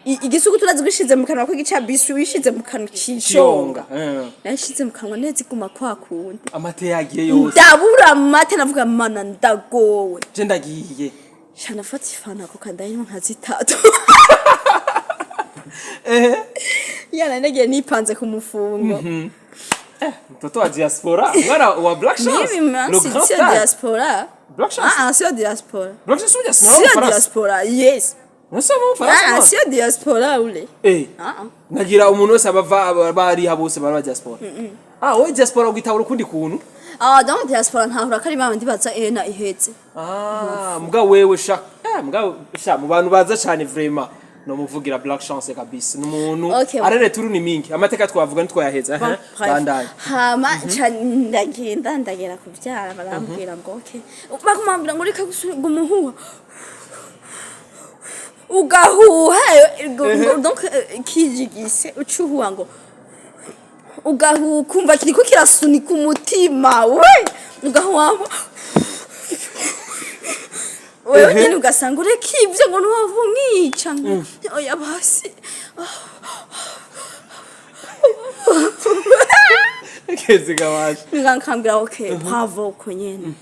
Igisugu turazi gishize mu kanwa ko gica bisu, wishize mu kanwa cishonga. Kiyonga. Nashize mu kanwa neza iguma kwa kundi. Amate yagiye yose. Ndabura amate, navuga: "Mana, ndagowe." Je ndagiye. Sha nafata ifanta ko kandayinywa nka zitatu. Yana nagiye nipanze ku mufungo. Mtoto wa diaspora, mwana wa Black Chance. Nibi Le grand sio star. Diaspora. Black Chance. Ah ah, sio diaspora. Black Chance diaspora. Sio Faransa. diaspora, yes. Nasa mu Faransa. Ah, sio diaspora ule. Ah ah. Nagira umuntu wese abava bariha bose bari ba diaspora. Ah, wowe diaspora ugitahura ukundi kuntu. Ah, donc diaspora ntahura ko ari babandi baza ena ihetse. Ah, mbwa wewe sha, mbwa sha mu bantu baza cyane vraiment no muvugira Black Chance kabisa ni umuntu. Arere turu ni mingi amateka twavuga ntitwayaheza. Bon, bref. Bandanye. Hama nca ndagenda, ndagera kubyara, barambwira ngo okay, bakumambwira ngo reka gumuhuha, ugahuha donc kijigise ucuhuha ngo ugahuha ukumva kiriko kirasunika umutima we, ugahuha wewe nyene, ugasanga ureka ivyo ngo ntiwava umwica ngo oya basi. Kezi gawaje. Nkambwira: "Okay, bravo." Uko nyene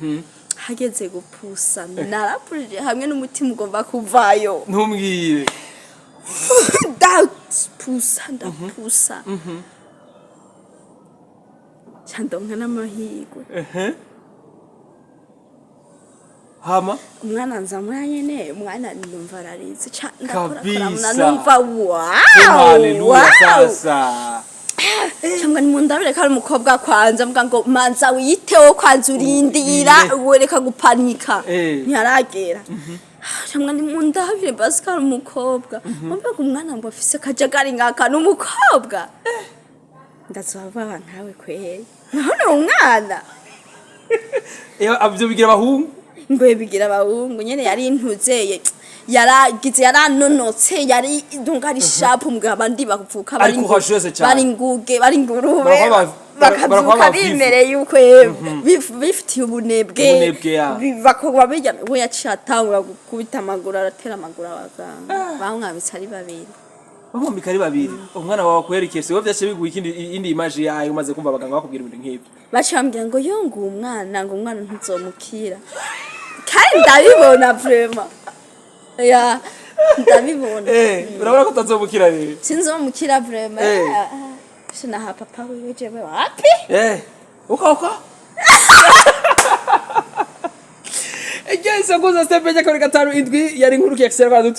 hageze gupusa, narapujije hamwe n'umutima ugomba kuvayo. Ntumbwire. Ndapusa, ndapusa, ca ndonka n'amahirwe. Hama? Umwana nza muri nyene, umwana numva ararize, ca ndakorakora. Kabisa. Numva wow. Haleluya. Wow. Sasa. Cyangwa nimundabire ko ari umukobwa kwanza, mvuga ngo manza wiyiteho kwanza, urindira. Urinde. Wereka gupanika. Ntiharagera. Cyangwa nimundabire basi ko ari umukobwa, mvuga umwana ngo afise akajagari ngaka n'umukobwa, ndazoba nkawe kweri, none umwana. Ibyo bigira abahungu. Ngo bigira abahungu nyene, yari intuzeye, yaragize, yaranonotse, yari donc ari sharp, mbwa abandi bavuka Ari courageuse cyane. Bari nguge, bari ingurube. Barakuba bakavyuka bavivu. bimereye yuko bifitiye ubunebwe. Ubunebwe, ya. Bakogwa bijya, we yaciye atangura gukubita amaguru, aratera amaguru abaganga bamwabitse ari babiri. Bamwambika ari babiri umwana wawe akwerekeye wowe, byaciye biguha ikindi indi image yayo umaze kumva abaganga bakubwira ibintu nk'ibyo. Baciye bambwira ngo yo, ngo umwana, ngo umwana ntuzomukira, kandi ndabibona vraiment, ya, ndabibona. Urabona ko utazomukira rero. Sinzomukira vraiment. Sinaha papa wiwe jewe, wapi. Uko Igeze kuza step ijya kuri gatanu indwi yari inkuru kiyakisera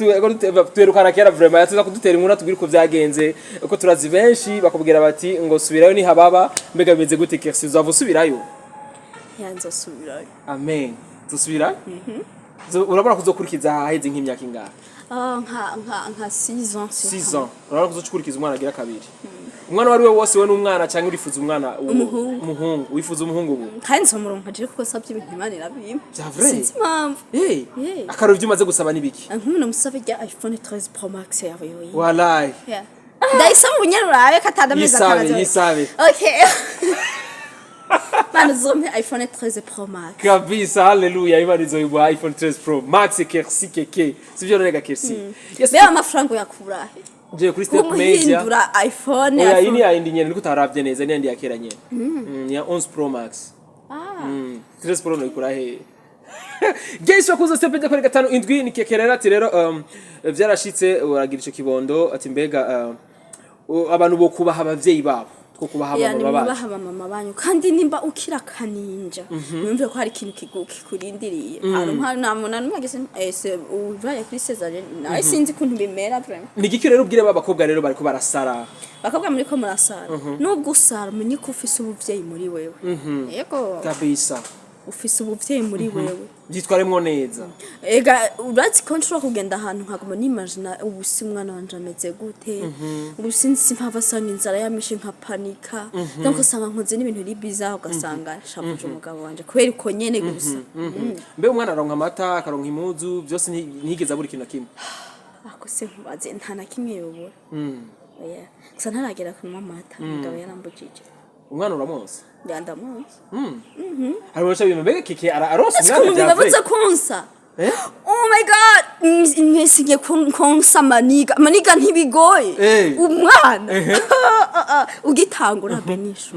tuherukana kera vraiment, yatuza kudutera inkuru atubwira uko byagenze, uko turazi benshi bakubwira bati ngo subirayo ni hababa. Mbega bimeze gute, Kersi, uzava usubirayo? Yanzosubirayo. Amen, uzosubirayo. Urabona kuzokurikiza haheze nk'imyaka ingahe? Ah, nka 6 ans. 6 ans, urabona kuzocukurikiza umwana agira kabiri, umwana wari we wose we n'umwana, cyangwa urifuza umwana Umuhungu. Umuhungu, wifuza umuhungu ubu? Kandi nzomuronka je, kuko sabye ibintu Imana irabimpa. Vya vrai? Sinzi impamvu. Akarori ibyo umaze gusaba n'ibiki? Nk'umuntu musabe rya iPhone 13 Pro Max yawe yoyi. Wallahi. Yeah. Ndayisaba ubunyene, urabe ko atandamezi. Yisabe, yisabe. Okay, mana, uzompe iPhone 13 Pro Max. Kabisa, haleluya, Imana izoyiguha iPhone 13 Pro Max, Kersi keke, sivyo rega Kersi? Yes. Mbega amafaranga uyakurahe? Ngiye kuri Step Media. Kumuhindura iPhone. Oya, iyi iPhone. ni yindi nyene, niko utaravye neza, ni yindi ya kera nyene. Ya 11 Pro Max. Ah. 13 Pro noyikura he? Geyisi wakuze sepe kuri 57 ni Keke. Rero ati rero vyarashitse uragira ico kibondo, ati mbega abantu bo kubaha abavyeyi babo, two kubaha Ya, abamama bacu. Nimwubaha abamama banyu, kandi nimba ukira kaninja mwumve ko hari ikintu kikurindiriye. Hari nta muntu n'umwe ageze ese uvaye kuri césarienne, nawe sinzi ukuntu bimera vraiment. Ni igiki rero ubwire ba bakobwa rero bariko barasara? Bakobwa muri ko murasara, nubwo usara, umenye ko ufise ubuvyeyi muri wewe, yego. Kabisa. Ufise ubuvyeyi muri wewe. Byitwaremwo neza. Ega urazi ko nshobora kugenda ahantu nkaguma nimagina ubu si umwana wanje ameze gute, ubu sinzi impamvu asanga inzara yamishe, nkapanika, donc usanga nkoze n'ibintu biri bizarre, ugasanga shavuje umugabo wanje kubera uko nyene gusa. Mbe umwana aronka amata, akaronka impuzu, byose, ntiyigeze abura ikintu na kimwe? Ako se nkubaze, nta na kimwe yobura. Oya, gusa ntaragera kunywa amata, umugabo yarambujije. Umwana uramwonsa? Ndamuzi. Hari umuntu bimwe, mbega Keke aronsa Ese umwana ukuntu bya bibabuza vrai? konsa. Eh? Oh my God! Mwese ngiye konsa maniga. Maniga ntibigoye. Umwana. Ugitangura benisho.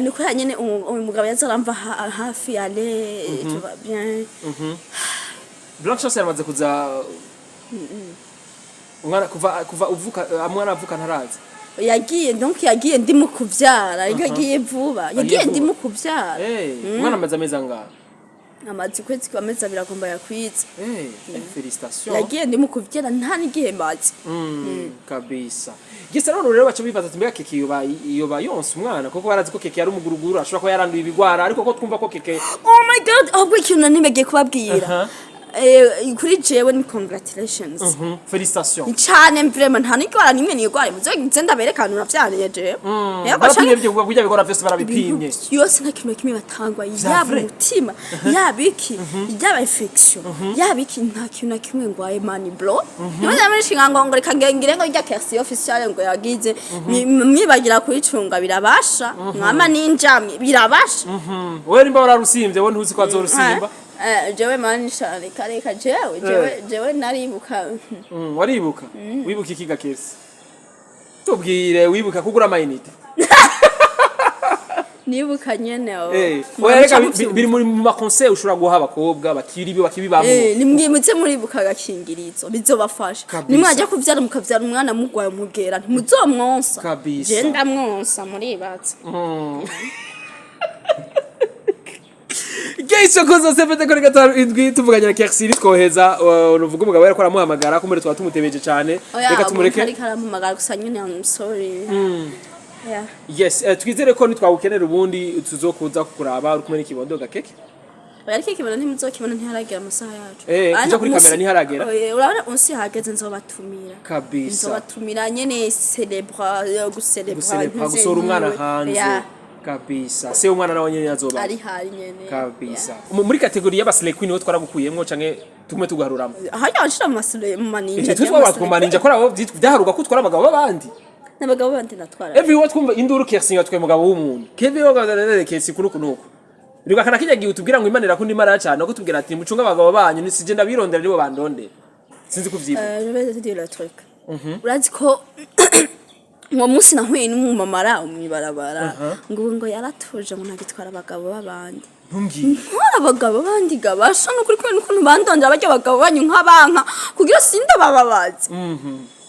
Niko nyene uyu mugabo yaza aramva hafi, ale tu vas bien. Blanche Chance yaramaze kuza umwana kuva uvuka, umwana avuka ntaraza. Yagiye, donc yagiye ndi mu kuvyara, yagiye vuba. Yagiye vuba. Ndi mu kuvyara. Umwana amaze amezi angahe? Amaze ukwezi, amezi 2 agomba yakwiza. Félicitations. Yagiye ndi mu kuvyara, nta n'igihe maze. Kabisa. Gisa none rero baca bibaza ati mbega Keke yoba yonsa umwana, kuko barazi ko Keke yari umuguruguru, ashobora kuba yaranduye ibigwara, ariko ko twumva ko Keke Oh my God, ahubwo ikintu nanibagiye kubabwira. Kuri jewe ni congratulations. Félicitations. Cyane vraiment, nta n'indwara nimwe nigwaye, muze ndaberekana uravyariye jewe. Yego. Barapimye? Canke Ibyo burya bigora byose barabipimye? Yose, nta kintu na kimwe batangwa, yaba Vrai? umutima, yaba iki, yaba infection, yaba iki, nta kintu na kimwe ngwaye, mani bro. Niba muri nshinga ngo reka ngire ngo irya version officielle ngo yagize mwibagira kuyicunga, birabasha mwama ninjamwe birabasha. Wewe nimba wararusimvye, wowe ntuzi ko azorusimba. Jewe mani sha, reka reka, jewe naribuka. Waribuka? Wibuka iki gakesi? Tubwire, wibuka kugura amayinite? Nibuka nyene oh. Oya reka, biri muri mu ma conseil ushobora guha abakobwa bakiri bakibibamwo. Nimwimutse muribuka agakingirizo, bizobafasha. Nimwajya kuvyara, mukavyara umwana mugwaye umugera, ntimuzomwonsa. Kabisa. Je ndamwonsa, muribatse. Geiso koza sepete kuri 57 tuvuganye na Kersiri, twoheza uruvuga umugabo yariko aramuhamagara, kumure twaba tumutebeje cyane. Oya. Reka tumureke. Ariko arampamagara gusa nyene, I'm sorry. Yeah. Yes, twizere ko nitwagukenera ubundi tuzokuza kukuraba uri kumwe n'ikibondo gakeke. Oya, ariko ikibona ntimuzokibona, ntiharagera amasaha yacu. Kuja kuri kamera ntiharagera. Oya, urabona unsi hageze nzobatumira. Kabisa. Nzobatumira nyene celebra, gucelebra. Guserepa, gusohora umwana hanze. Yeah. Kabisa, se umwana nawe nyene azoba Ari hari nyene. Kabisa. Muri catégorie y'aba slay queen niho twaragukuyemwo canke tugume tugaharuramo? Hajya wanshira mu masure, mu maninja. Twe twaba ku maninja ko abo byaharuka ko utwara abagabo b'abandi. N'abagabo bandi natwara. Everywhere twumva induru, Kersi yatwaye umugabo w'umuntu, Kevin wagaragaye Kersi kuri kunuko. Ribuka kana kijya gihe utubwira ngo Imana irakunda Imana cyane, no kutubwira ati mucunge abagabo banyu, ni sije ndabirondera, nibo bandondera. Sinzi kuvyibuka. Je vais te dire le truc. Urazi ko uwo munsi nahuye n'umumama mw'ibarabara, ngo yaratuje, ngo ntagitwara abagabo b'abandi. Ntumbwire. Ntwara abagabo bandi gabasha, nukuri kubera n'ukuntu bandondera barya abagabo banyu nk'abanka kugira sindabababaze.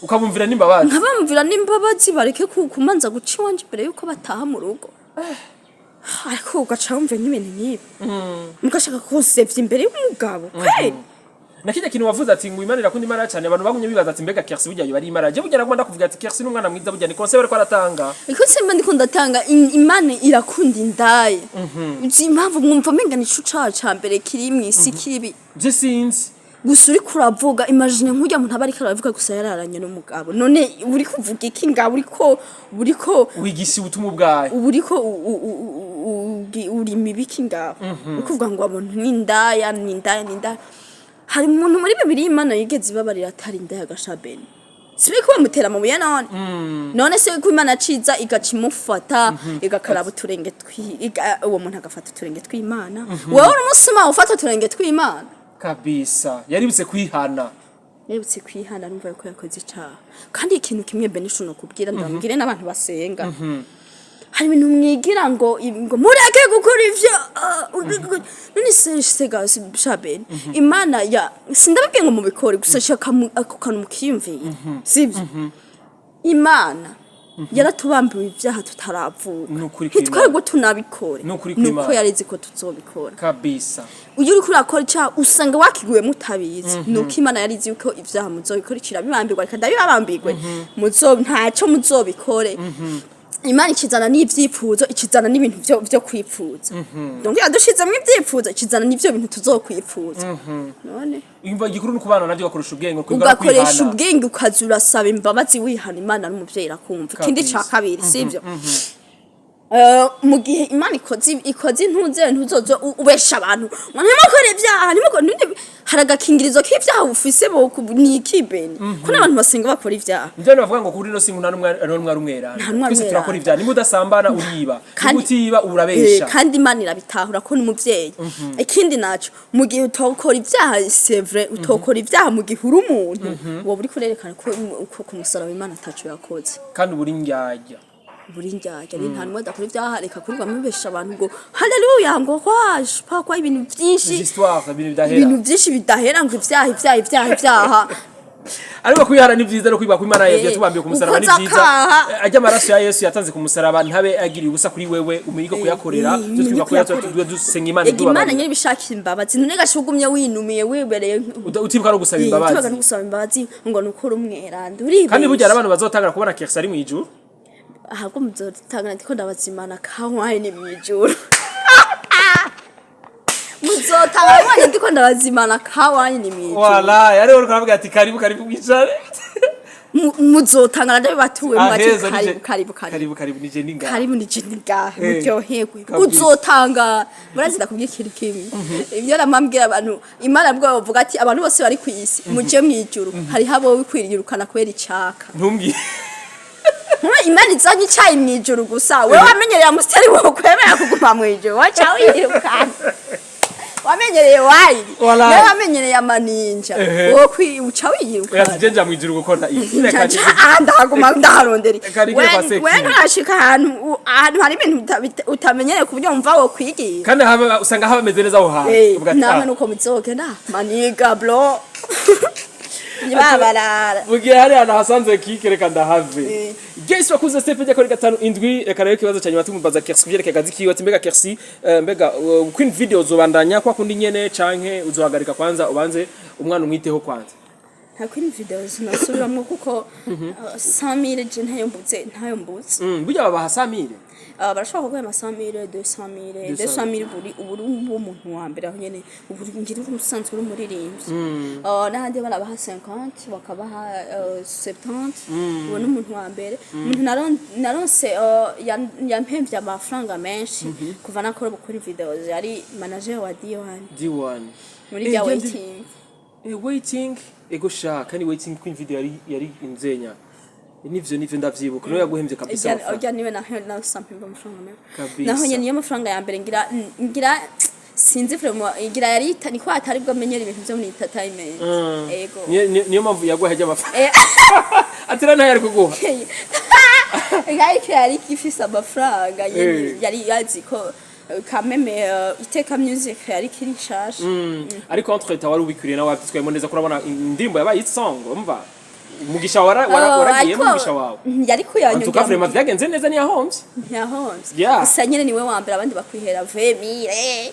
Ukabumvira n'imbabazi. Nkabamvira n'imbabazi, bareke kumanza guca iwanje imbere yuko bataha mu rugo, ariko ugaca wumva n'ibintu nk'ibi mugashaka kunsevya imbere y'umugabo kweli. Na kijya kintu wavuze ati ngo Imana irakunda Imana cyane, abantu bagumye bibaza ati mbega Kersi burya yoba ari Imana? Je burya naguma ndakuvuga ati Kersi n'umwana mwiza, burya ni conseil bariko aratanga. Iko simba ndiko ndatanga, Imana irakunda indaya. Uzi impamvu mwumva menga nico caha ca mbere kiri mw'isi kibi? Je sinzi. Gusa uriko uravuga, imagine nk'urya muntu aba ariko aravuga gusa yararanye n'umugabo, none uri kuvuga iki ngaho? Uriko Wigisha ubutumwa ubwawe. Uba uriko urima ibiki ngaho? Uri kuvuga ngo abantu ni indaya, ni indaya, ni indaya. Hari umuntu muri Bibiri Imana yigeze ibabarira atari indaya gashabeni? Sibe ko bamutera amabuye none? None se ko Imana ciza igaca imufata igakaraba uturenge twi uwo muntu agafata uturenge tw'Imana, wowe uri umusuma ufata uturenge tw'Imana? Kabisa, yaributse kwihana. Yaributse kwihana, numva yuko yakoze icaha. Kandi ikintu kimwe benisho nokubwira, ndabwire n'abantu basenga. Hari ibintu mwigira ngo mureke gukora ivyo, ah, none se sega shabeni Imana ya sindababwiye ngo mubikore gusa, shaka ako kantu mukiyumvira, sivyo? Imana yaratubambiwe ibyaha tutaravuka. Nukuri ntitwari kw'Imana. ngo tunabikore. Nukuri nuko kw'Imana. yarizi ko tuzobikora. Iyo uriko urakora icyaha usanga wakiguyemo utabizi, nuko Imana yarizi yuko ibyaha muzobikora, ikirabibambirwa, reka ndabibabambirwe, muzo ntacyo muzobikore. Imana ikizana n'ibyifuzo, ikizana n'ibintu vyo kwipfuza. Donc yadushizemo ibyifuzo, ikizana n'ivyo bintu tuzokwifuza none. Imva igikuru ni ukubana navyo, ugakoresha ubwenge, kwiga no Ugakoresha kwihana. ubwenge, ukaza urasaba imbabazi, wihana Imana n'umuvyeyi, irakumva. Ikindi ca kabiri, sivyo? Mu gihe Imana ikoze intuze, ntuzozo ubesha abantu ngo ntimukore ibyaha, ntimukore hari agakingirizo k'ibyaha ufise bo ni ikibeni ko n'abantu basenga bakora ibyaha. Nivyo bavuga ngo kuri no singu nta n'umwe ari umweranda. Nta n'umwe ari Twese turakora umweranda. ivyaha. Nimba udasambana uriba, nimba utiba urabesha. Kandi Imana irabitahura ko n'umuvyeyi. Ikindi naco, mu gihe utokora ibyaha, c'est vrai, utokora ibyaha mu gihe uri umuntu, woba uriko urerekana ko ku musaraba Imana ataco yakoze. Kandi uri indyarya. Buri ndyarya ni nta n'umwe adakora ibyaha. Reka kurirwa mubesha abantu ngo haleluya, ngo kwaje pakwa ibintu byinshi. Histoire, ibintu bidahera. Ibintu byinshi bidahera, ngo ibyaha, ibyaha, ibyaha, ibyaha. Ariko kwihana ni vyiza, no kwibuka ko Imana yatubambiye ku musaraba ni ukoze vyiza. akaha. Ajya amaraso ya Yesu yatanze ku musaraba ntabe agiriye ubusa kuri wewe, umenye ko kuyakorera. Twe twibuka ko kuyakorera. Dusenga Imana Ega Imana idubabarira. nyene ibishakira imbabazi. None gashugumye winumiye, wibereye Utibuka no gusaba imbabazi, imbabazi. No gusaba imbabazi ngo nukuri umweranda, uribesha. Kandi burya hari abantu bazotangara kubona Kersi ari mw'ijuru. Ahubwo muzotangana ndiko ndabazimana kawine mw'ijuru. Muzotangana mwanye ndiko ndabazimana kawine mw'ijuru. Wala yari uriko aravuga ati: "Karibu, karibu, mwicare." Muzotangana ndabibatuwe mwati Aheza. Karibu, karibu, karibu. Karibu, karibu, nije ninga. Karibu, nije ngaha. Muryoherwe. Kabisa. Uzotanga murazi, ndakubwira ikintu kimwe, ibyo namambwira abantu, Imana bwo bavuga ati abantu bose bari ku isi muje mw'ijuru, hariho abo wikwirukana kubera icaka. Ntumbwiye. Nkuba Imana izanye icayi mw'ijuru gusa, wewe wamenyereye Amstel, wokwemera kuguma mw'ijuru, waca wirukana wamenyereye wine. Wallahi. Nawe wamenyereye amaninja, wowe uca wirukana. Oya, sije nja mw'ijuru gukora iki? Reka Ah, ndahaguma ndaharondera. Reka nigire kwa Sekibi. We nturashika ahantu hari ibintu utamenyereye ku buryo wumva wokwigira. Kandi usanga haba hameze neza aho hantu. Uvuga ati, Namwe "Ah, nuko muzogenda maniga bro ntibabarara. Mu gihe hari ahantu hasanzwe kike, reka ndahave." Guys, wakuze step ijya kuri gatanu indwi. Reka rero ikibazo cya nyuma tumubaza Kersi kuvyerekeye akazi kiwe, ati: mbega Kersi, mbega Queen Video uzobandanya kwa kundi nyene, canke uzohagarika kwanza ubanze umwana umwiteho kwanza? Nta Queen Video sinasubiramwo kuko 100,000 je ntayo mbuze, ntayo mbuze. Burya babaha 100,000? Barashobora kuguha ama 100,000, 200,000, 200,000 buri ubu uri umuntu wa mbere aho nyene, ubu ngira uri umusanzwe uri umuririmbyi. N'ahandi barabaha 50, bakabaha 70, ubu ni umuntu wa mbere. Umuntu naronse yampemvye amafaranga menshi kuva nakora gukora videos yari manager wa D1. D1. Muri rya Waiting. Waiting, ego sha, kandi Waiting Queen Video yari inzenya, nivyo ndavyibuka, niwe yaguhemvye kabisa amafaranga. Ujya niwe naho nasampemba amafaranga menshi. Kabisa. Naho nyene niyo mafaranga ya mbere ngira sinzi vraiment, ngira yari niko atari bwo amenyera ibintu byo muri entertainment, ego. Niyo mpamvu yaguhaye amafaranga. Atira ntayo yari kuguha. Ariko yari ifise amafaranga nyene. Yari yazi ko quand même Iteka Music yari kiri nshasha. Ariko entre temps wari ubikwiriye nawe, wavyitwayemo neza, kurabona indirimbo yabaye song, umva umugisha waragiye umugisha wawe. Yari En tout cas, kuyanyongera. vraiment vyagenze neza, ntiyahomvye. Ntiyahomvye. Yeah. Gusa nyene niwe wa mbere, abandi bakwihera 20,000,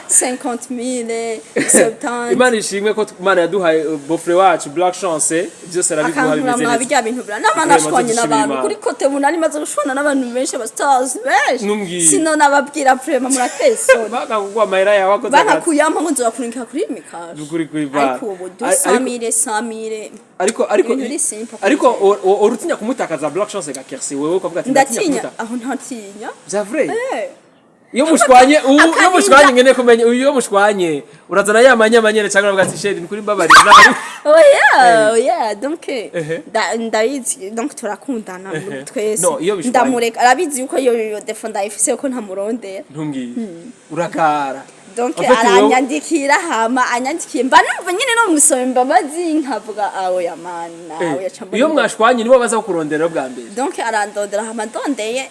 50,000, 70. Imana ishimwe ko Imana yaduhaye beau-frère wacu Black Chance, byose arabiguha Akankura bimeze mwa neza. bijya bintu bira nama Vraiment, nashwanye dushimira n'abantu Imana. kuri kote munani, maze gushwana n'abantu benshi, aba stars benshi. Numbwire. Sino nababwira, vraiment muratesona. Bakaguha amahera yawe akoze akazi. Bakakuyampa ngo nzobakurungika kuri mikaje. Nukuri kuri bara. Ariko ubu 200,000, 100,000. Ariko Ibintu biri simple. Ariko urutinya kumutakaza Black Chance ga Kersi, wewe ukavuga ati ndatinya Ndatinya kumutakaza? Aho ntatinya. Vya vrai? Eh. Iyo mushwanye ubu, iyo Akarinda. mushwanye, ngene kumenya, iyo mushwanye urazana ya manyama nyene, cyangwa uravuga ati: "Chéri, ni kuri mbabarira nabi"? Oya, oya, donc ndabizi, donc turakundana twese. No, iyo bishwanye. Ndamureka, arabizi yuko iyo défaut ndayifise ko ntamurondera. Ntumbwire, urakara. Donc En fait, aranyandikira, hama anyandikiye mba numva nyine no musoma imbabazi, nkavuga awo ya mana awo ya. Iyo mwashwanye nibo baza kukurondera bwa mbere? Donc arandondera, hama ndondeye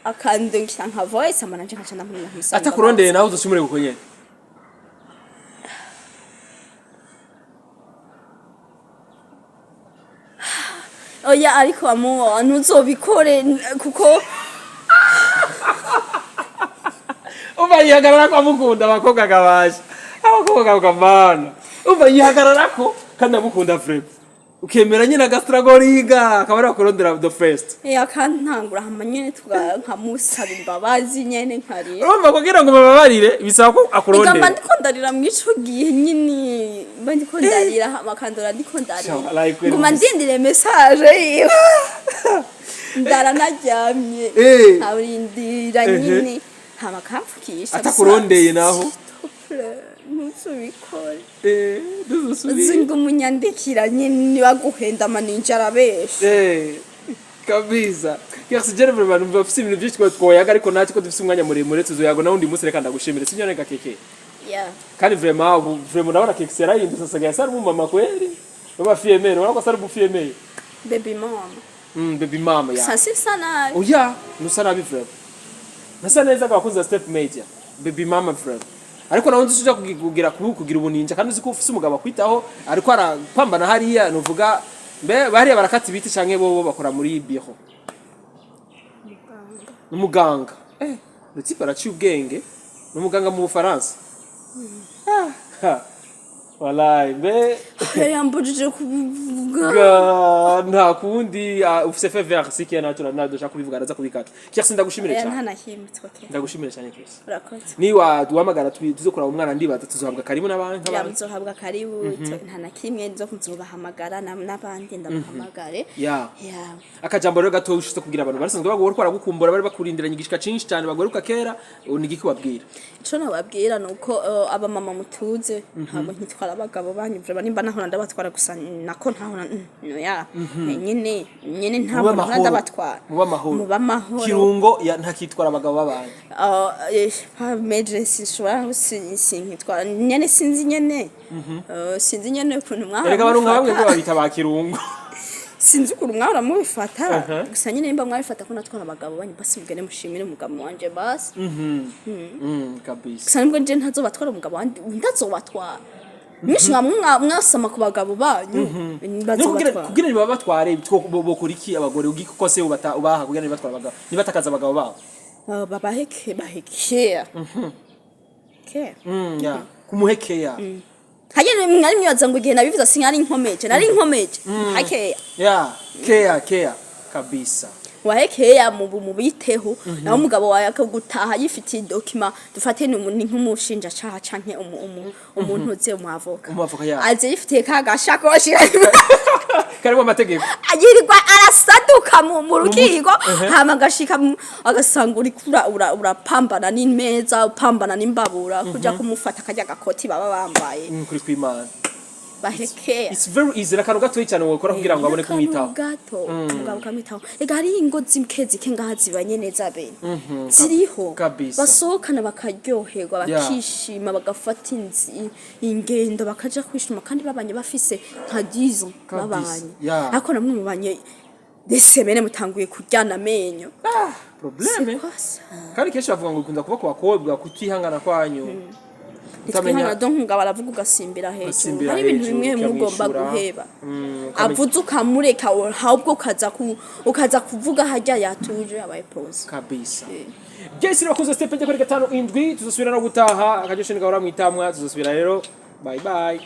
akandungikira nka voice, hama nanje nkaca ndamusaba imbabazi. Atakurondeye nawe uzosumire kuko nyene. Oya, ariko amu ntuzobikore kuko Umva, yihagarara ko amukunda. Abakobwa kabasha, abakobwa kamana, umva, yihagarara ko kandi amukunda vraiment, ukemera nyine agastragoriga akaba ari akurondera the first. Akantangura, hama nyene nkamusaba imbabazi nyene nkarira. Urumva, kugira ngo bababarire bisaba ko Ega mba akurondera. ndiko ndarira mw'ico gihe nyine, mba ndiko ndarira, hama akandora ndiko ndarira. Like Nguma ndindire message yiwe, ndara naryamye, nkarindira nyine, hama akamfukisha. Atakurondeye naho? Ntuzubikore. Ntuzusubire. Uzi ngo umunyandikira nyine niba guhenda amaninja arabesha. Kabisa. Merci Jennifer, vraiment numva ufise ibintu byinshi twoyaga, ariko natwe ko dufise umwanya muremure tuzoyaga na wundi munsi. Reka ndagushimire, sinyo reka keke. Yeah. Kandi vraiment ubu vraiment ndabona keke yarahindutse, asigaye asa n'umumama kweri. Baba fille-mère, urabona ko asa n'umufille-mère. Baby mama. Baby mama ya. Sasa sisa nabi. Oya, nusa nabi vraiment. Nasa neza abakunzi ba Step Media. Baby mama vraiment. Ariko nawe nzi uja kugira ubuninja kandi uzi ko ufise umugabo akwitaho, ariko arapambana hariya, nuvuga mbe bariya barakata ibiti canke bobo bakora muri biro? N'umuganga. Le type araciye ubwenge. N'umuganga mu Bufaransa. Ah, ha. Wallahi mbe Yari yambujije kubivuga. Nta kundi, ufise feu vert sikiya ntacyo nadushaka kubivuga, araza kubikata. Kirsi, ndagushimire Oya, nta cyane. na kimwe, it's okay. Ndagushimire cyane, Kirsi. Urakoze. Niwa duhamagara tuze kuraba umwana, ndibaza tuzohabwa karibu n'abandi Ya, nk'abandi. muzohabwa karibu, nta na kimwe, nzo nzobahamagara n'abandi ndabahamagare. Ya. Ya. Akajambo rero gato ushitse kugira abantu barasanzwe baguhora baragukumbura, bari bakurindiranye igishika cinshi cyane, baguheruka kera, ubu ni igiki wabwira? Ico nababwira ni uko abamama mutuze, ntabwo nkitwara abagabo banyu vraiment, nimba nahora ndabatwara gusa nako ntahora, no ya nyine nyine ntabwo Mube nahora amahoro. ndabatwara. Mube amahoro. Mube amahoro. Kirungo ntakitwara abagabo b'abandi. Meje sinshobora, sinkitwara nyene, sinzi nyene. Sinzi nyene ukuntu mwahora Erega abantu nka bamwe mubifata. babita ba kirungo. Sinzi ukuntu mwahora mubifata. Gusa nyine nimba mwabifata ko natwara abagabo banyu, basi mugende mushimire umugabo wanje basi. Kabisa. Gusa nibwo nje ntazobatwara umugabo wanje, ntazobatwara mwinshi mwasama ku bagabo banyu. No kugira Bazobatwara. Kugira nibabatware bokora iki abagore ugiko kose ubata ubaha kugira nibatwara abagabo, nibatakaza abagabo babo? Babaheke, bahekea care. Ya, kumuhekeya. Hajya mwari mwibaza ngo igihe nabivuze sinkari nkomeje, nari nkomeje hakeya. Ya, care, care kabisa. Wahekeya mubiteho, naho umugabo wawe akagutaha yifitiye document, dufate ni nk'umushinjacaha canke umuntu uze umwavoka. Umwavoka, ya. Aze yifitiye ka gashakoshi karimo amategeko. Yirirwa arasaduka mu rukiko, hama agashika agasanga uriko urapambana n'imeza, upambana n'imbabura, kuja kumufata akarya gakoti baba bambaye. Kuri kw'Imana. Bahekeya. It's very easy, akantu gatoyi cyane wokora kugira ngo abone kumwitaho. N'akantu gato, umugabo ukamwitaho. Ega hariho ingo zimwe zike ngaha zibanye neza bene ziriho. Kabisa. Basohokana bakaryoherwa, bakishima, bagafata ingendo, bakaja kwishima, kandi babanye bafise nka 10 ans babanye. Ariko namwe mubanye des semaines mutanguye kuryana amenyo. Problème. C'est quoi ça? Kandi kenshi bavuga ngo bikunda kuba ku bakobwa, kutihangana kwanyu. Ntitwihangana, donc umugabo aravuga ugasimbira hejuru. Ugasimbira Hari ibintu hejuru, bimwe bimwe ugomba ukamwishura. guheba. Ukamenya- Avuze ukamureka, ahubwo ukaza kuvuga harya yatuje, yabaye pause. Kabisa. Jesi bakuze step kuri 57, tuzosubira no gutaha akaryoshe gahora mwitamwa, tuzosubira rero. Bye bye.